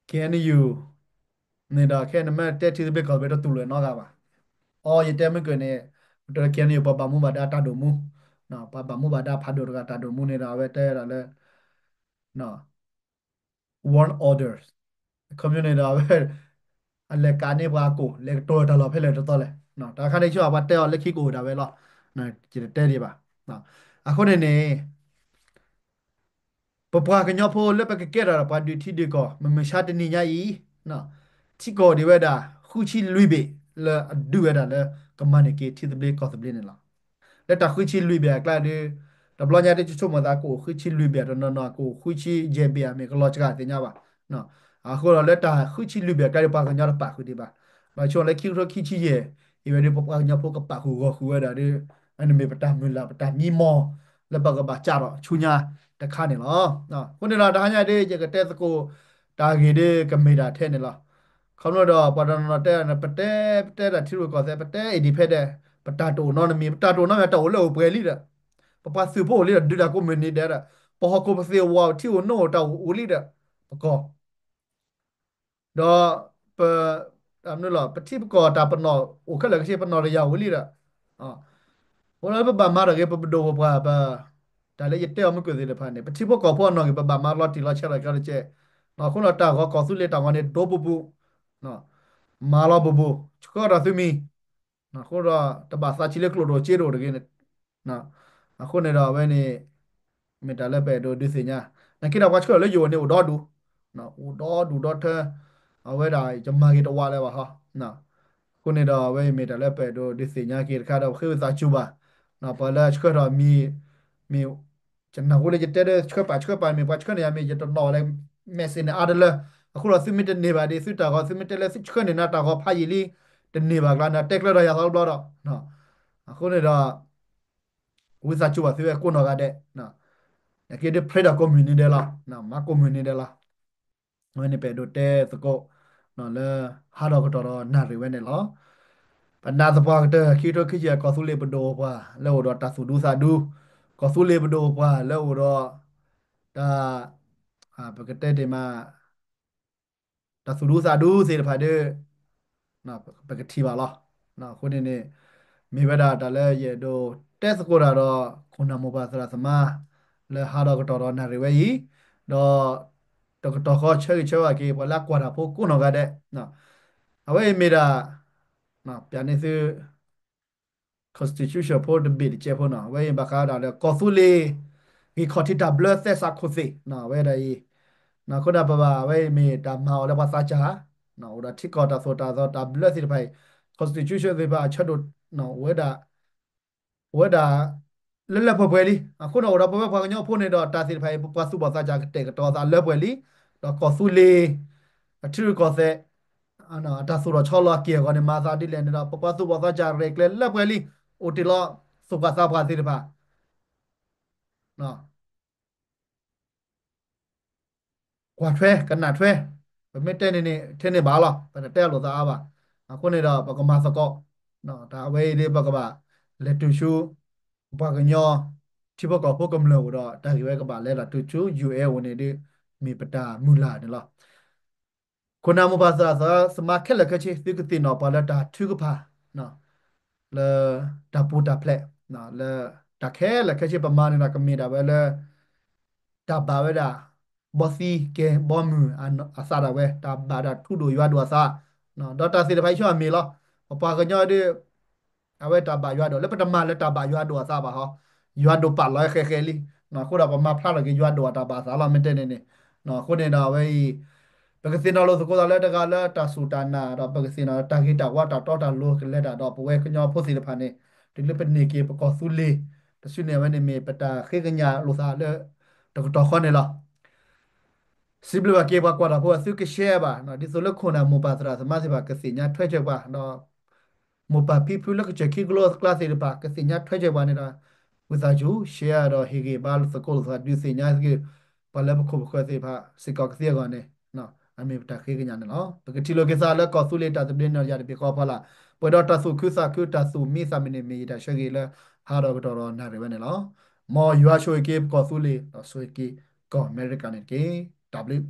K N U န့ၣ်ဒီး ခဲနမ့ၢ်တဲထံသဘျ့ကီၢ်သဘျ့တတူၢ်လိာ်နီတဂၤဘၣ်. အီ ယတဲမုၢ်ကၢၢ်န့ၣ် ပတဲလၢ K N U ပှၤဘၣ်မူဘၣ်ဒါတၢ်ဒိၣ်မူ, ပှၤဘၣ်မူဘၣ်ဒါဖးဒိၣ်တဂၤတၢ်ဒိၣ်မူန့ၣ်ဒီး အဝဲတဲဒၣ်လၢ one order ခီပညီန့ၣ်ဒီး အဝဲ အလဲၤကးန့ၢ်ပှၤအကိာ် လဲၤကတီၤတၢ်လီၢ်ဖဲလဲၣ်တတီလဲၣ်. တၢ်ခါန့ၣ် ဆိပှၤတဲအီၤလၢခံကအိၣ်ဒၣ်ဝဲလီၤ. ယတတဲဒံးဘၣ်. အဃိန့ၣ်န့ၣ် ပပှၤကညီဖိလၢပကကဲထီၣ်ဒီးပှၤဒုးထံဒုးကီၢ် မုၢ်မဆါတနံၤညါအံၤ ထံကီၢ်ဒံးဝဲဒၣ် ဃုဆံလွံၢ်ဘ့ၣ်လၢအဒုးဝဲဒၣ်လၢကမၤန့ၢ်က့ၤထံသဘျ့ကီၢ်သဘျ့န့ၣ်လီၤ. လၢတၢ်ဃုဆံလွံၢ်ဘ့ၣ်အကျါဒီး တဘျီညါဒ်ဆိကမိၣ်သးကအိၣ်ဃုဆံလွံၢ်ဘ့ၣ် တနီၤနီၤကအိၣ်ဃုဆံယဲၢ်ဘ့ၣ် မ့ၢ်ကလီၤစှၤသ့ၣ်ညါဘၣ်. အဃိဒီးလၢတၢ်ဃုဆံလွံၢ်ဘ့ၣ်အကျါဒီး ပှၤကညီတပာ်ဃုာ်ဒံးဘၣ်. ဘၣ်ဆၣ်လၢခံကထိခံဆံယဲၢ် အံၤဝဲဒီး ပပှၤကညီဖိကပာ်ဃုာ်ဂီၢ်ဃုာ်ဝဲဒၣ်ဒီး အန့ၣ်မ့ၢ်ပတၢ်မုၢ်လၢ် ပတၢ်မံမီၢ်လၢပကဘၣ်ကးထီၣ်ဆူညါတခါန့ၣ်လီၤ. အဃိန့ၣ်ဒီး တဟါညါဒီး ယကတဲသကိးတၢ်ဂ့ၢ်ဒီးကမ့ၢ်ဒၣ်ထဲန့ၣ်လီၤ. ခီဖျိဒီးပှၤတနီၤနီၤတဲ ပတဲ ပတဲဒၣ်ထံရူၢ်ကီၢ်သဲး ပတဲ independent ပတၢ်တအိၣ်နီတမံၤ ပတၢ်တအိၣ်နီတမံၤ တၢ်အိၣ်လၢအိၣ်ပှဲၤလံဒီး ပပှၤသုးဖိအိၣ်လံဒီး ဒုးတၢ်ကိးမုၢ်နံၤဒဲးဒီး ပဟီၣ်ခိၣ်ပသ့ၣ်ဝၣ်ထံအိၣ်နိအိၣ်တၢ်အိၣ်လံဒီး ပကီၢ် ဒီး ပ ပထံပကီၢ်တၢ်ပနီၣ်အိၣ်ခဲလၢာ်ခဲဆ့ ပနီၣ်တယာ်ဝံၤလံဒီး အဃိဒီးပဘၣ်မၤထီၣ်က့ၤ ပပဒိၣ်ပပှၢ် ပ တၢ်လၢယတဲအီၤမုၢ်ကၢၢ်သ့ၣ်တဖၣ်န့ၣ် ပထံဖိကီၢ်ဖိအနီၢ်က့ၤ ပဘၣ်မၤလီၤတံၢ်လီၤဆဲးလီၤက့ၤတက့ၢ်. အဃိဒီးတၢ်ဂီၤကီၢ်သူလ့ၤတၢ်ဂီၤန့ၣ် ဒိပူၤပူၤ မၤလီၤပူၤပူၤ ဆှၢထီၣ်သုမံၤ အဃိဒီး တဘၣ်သးဆံးလၢကျိၣ်တအိၣ်စ့တအိၣ်တဂ့ၤန့ၣ် အဃိန့ၣ်ဒီးအဝဲန့ၣ် မ့ၢ်တၢ်လၢပအဲၣ်ဒိးဒုးသ့ၣ်ညါ နာ်က့ဒီးပှၤဆှၢလၢယအိၣ်န့ၣ်အိၣ်ဒီဒူၣ် အိၣ်ဒီဒူၣ်ဒီထၢ အဝဲဒၣ်ယမၤက့ၤတဝးလၢၤဘၣ်ဟီ အဃိန့ၣ်ဒီးအဝဲအံၤမ့ၢ်တၢ်လၢပအဲၣ်ဒိးဒုးသ့ၣ်ညါက့ၤတခါဒီး ပဃ့ဝံသးစူၤဘၣ် ပှၤလၢဆှၢထီၣ်မံၤ မ့ၢ် ယနၢ်ဟူလၢယတဲဒီးဆှၢပာ်ဆှၢပာ်မ့ၢ်ပှၤဆှၢန့ၢ်ယၤမ့ၢ် ယတနီၣ်လၢ message န့ၣ်အါတလၢ အဃိဒီးသုမ့ၢ်တန့ၢ်ဘၣ်ဒ်သုတၢ်ဂီၤ သုမ့ၢ်တဲလၢသုဆှၢန့ၢ်နၤတၢ်ဂီၤဖးယံာ်လံ တန့ၢ်ဘၣ်ကျါန့ၣ် တဲကျၢၤဒီးယၤသီတဘျီဒီး အဃိန့ၣ်ဒီး ဝံသးစူၤဘၣ်သုဝဲကိးနီၢ်ဂၤဒဲး နာ်က့ဒီး pray ဒီးကိးမုၢ်နံၤဒဲးလီၤ မၤကိးမုၢ်နံၤဒဲးလီၤ အဝဲန့ၣ်ပအဲၣ်ဒိးတဲသကိး လၢဟးထီၣ်ကတီၢ်ဒီးနၣ်ရံၣ်ဝဲန့ၣ်လီၤ. ပနၢ်သပှၢ်ကတၢၢ် ခံကထိခံဆံ ကီၢ်သူလ့ၤပဒိၣ်ပပှၢ်လၢအိၣ်ဒီးတၢ်သူၣ်ဒူသးဒူ, ကီၢ်သူလ့ၤပဒိၣ်ပပှၢ်လၢအိၣ်ဒီး တၢ် ပကတဲတ့ၢ်မး တၢ်သူၣ်ဒူသးဒူသ့ၣ်တဖၣ်ဒီး ပကထံၣ်ဘၣ်လီၤ. အဃိန့ၣ်န့ၣ် မ့ၢ်ဝဲဒၣ်တၢ်လၢယအဲၣ်ဒိးတဲသကိးတၢ်ဒီး ခိၣ်နၢ်မိၢ်ပၢ်သရၣ်သမါ လၢဟါဒီးကတီၢ်ဒီးနၣ်ရံၣ်ဝဲအံၤ, ဒီးတကတီၢ်ဃီဆၢဂ့ၤဆၢဝါက့ၤ ပှၤလၢအကွၢ်တၢ်ဖိကိးနီၢ်ဂၤဒဲး, အဝဲအံၤမ့ၢ်ဒၣ် ပၠးန့ၢ်သု constitution ဖိတဘ့ၣ်တကဲးဖိနီၤ, အဝဲအံၤဘၣ်ဃးဒၣ်လၢကီၢ်သူလ့ၤ ဂ့ၢ်ခီၣ်ထံးတၢ်ဘျၢသဲစးခိၣ်သ့ၣ် အဝဲဒၣ်အံၤ, အဃိန့ၣ်ပဘၣ် အဝဲအံၤမ့ၢ်တၢ်မၤအီၤလၢပှၤသးစၢ်, အိၣ်ဒီးထံကီၢ်တၢ်သိၣ်တၢ်သီတၢ်ဘျၢသ့ၣ်တဖၣ်အံၤ constitution သ့ၣ်တဖၣ်အဆၢဒိၣ် အိၣ်ဝဲဒၣ် အိၣ်ဝဲဒၣ် လၢလၢပှဲၤပှဲၤလံ, အဃိန့ၣ်အိၣ်ဒီးပဝဲပှၤကညီဖိန့ၣ်ဒီး တၢ်သ့ၣ်တဖၣ်အံၤ ပပှၤသူၣ်ဘီၣ်သးစၢ်ကတဲာ်ကတီၤသးလၢပှဲၤလံ, ဒီးကီၢ်သူလ့ၤ အထံရူၢ်ကီၢ်သဲး အတၢ်သိၣ်ထီၣ်ဆီလီၤအက့ၢ်အဂီၤန့ၣ် မၤသးဒ်လဲၣ်န့ၣ်ဒီး ပပှၤသူၣ်ဘီၣ်သးစၢ်ရဲၣ်ကျဲၤလၢပှဲၤလံ, အိၣ်တ့ၢ်လီၤ သူၣ်ပှၢ်သးပှၢ်သ့ၣ်တဖၣ် ကွၢ်ထွဲကနၣ်ထွဲ, ပမ့ၢ်တဲန့ၣ်န့ၣ် ထဲန့ၣ်ဘၣ်လီၤ, ပတတဲအလိာ်သးအါဘၣ်. အဃိန့ၣ်ဒီး ပကမၤသကိး တၢ်အဝဲအံၤဒ်ပကဘၣ်လဲၤတုၤဆူ ပပှၤကညီ ထံဖိကီၢ်ဖိကမျၢၢ်အိၣ်ဒီး တၢ်ဂ့ၢ်ဝဲကဘၣ်လဲၤဒီးတုၤဆူ ယူၢ်အဲၣ်အိၣ်န့ၣ်ဒ် မ့ၢ်ပတၢ်မုၢ်လၢ်န့ၣ်လီၤ. ခိၣ်နၢ်မိၢ်ပၢ်သရၣ်သမါခဲလၢာ်ခဲဆ့ သုကသ့ၣ်နီၣ်ပှၤလၢတၢ်ထုကဖၣ် လၢတၢ်ပူၤတၢ်ဖျဲး လၢတၢ်ခဲလၢာ်ခဲဆ့ပမၤန့ၣ်ဒီး ကမ့ၢ်ဒၣ်ဝဲလၢ တၢ်ဘၣ်ဝဲဒၣ် ဘီသံကဲဘီမုၢ်အသးဒၣ်ဝဲ တၢ်ဘၣ်ဒၣ်ထူဒိၣ်ယွၤဒိၣ်အသး, ဒီးတၢ်သ့ၣ်တဖၣ်အံၤဆၢအမ့ၢ်လီၤ. ပပှၤကညီဒ် အဝဲတၢ်ဘၣ်ယွၤဒိၣ် လၢပတမၤလၢတၢ်ဘၣ်ယွၤဒိၣ်အသးဘၣ်ဟီ, ယွၤဒိၣ်ပာ်လီၤဃဲးဃဲးလံ. အဃိဒီးပမၤဖျါထီၣ်က့ၤယွၤဒိၣ်အတၢ်ဘၣ်အသးလီၤ မ့ၢ်တဲန့ၣ်န့ၣ်. အဃိန့ၣ်ဒီးအဝဲအံၤ ပကသ့ၣ်နီၣ်လိာ်သကိးသးလၢတဂၤလၢတၢ်စူၢ်တၢ်နာ် ဒီးပကသ့ၣ်နီၣ်လၢတၢ်ဂ့ၤတၢ်ဝါတၢ်တီတၢ်လိၤကလဲၤတၢ်ဒီး ပဝဲကညီဖိသ့ၣ်တဖၣ်န့ၣ် တုၤလၢပန့ၢ်က့ၤပကီၢ်သူလ့ၤ တစုန့ၣ် အဝဲန့ၣ်မ့ၢ်ပတၢ်ဃ့ကညးလိာ်သးလၢ တကတီၢ်ဃီန့ၣ်လီၤ. စံးဘျုးဘၣ်က့ၤပှၤကွၢ်တၢ်ဖိ သုက share ဘၣ် ဒ်သိးလၢခိၣ်နၢ်မိၢ်ပၢ်သရၣ်သမါသ့ၣ်တဖၣ် ကသ့ၣ်ညါထွဲကၢၤပှၤ ဒီး မိၢ်ပၢ်ဖံဖုလၢကစၢၢ်ခံကလိအကျါသ့ၣ်တဖၣ် ကသ့ၣ်ညါထွဲကၢၤပှၤန့ၣ်ဒီး ဝံသးစူၤ share ဒီးဟ့ၣ်ဂံၢ်ဘါလိာ်သကိးလိာ်သး ဒုးသ့ၣ်ညါက့ၤ ပှၤလၢပခိၣ်ပဃၢၤသ့ၣ်တဖၣ် စ့ၢ်ကီးကသ့အဂီၢ်န့ၣ် အမ့ၢ်ပတၢ်ဃ့ကညးန့ၣ်လီၤ. ပကထံၣ်လိာ်က့ၤသးလၢကီၢ်သူလ့ၤတၢ်သဘျ့န့ၣ် ယၤတဘ့ၣ်ဃီဖီလာ် ပှဲၤဒီးတၢ်သူၣ်ခုသးခု တၢ်သူၣ်မံသးမုာ်န့ၣ် မ့ၢ်ယတၢ်ဆၢဂ့ၤလၢ ဟါဒီးကတီၢ်ဒီးနၣ်ရံၣ်ဝဲန့ၣ်လီၤ. မ်ယွၤဆိၣ်ဂ့ၤက့ၤပကီၢ်သူလ့ၤ ဒီးဆိၣ်ဂ့ၤက့ၤကီၢ်အမဲရကၤန့ၣ်တက့ၢ်. တၢ်ဘျုး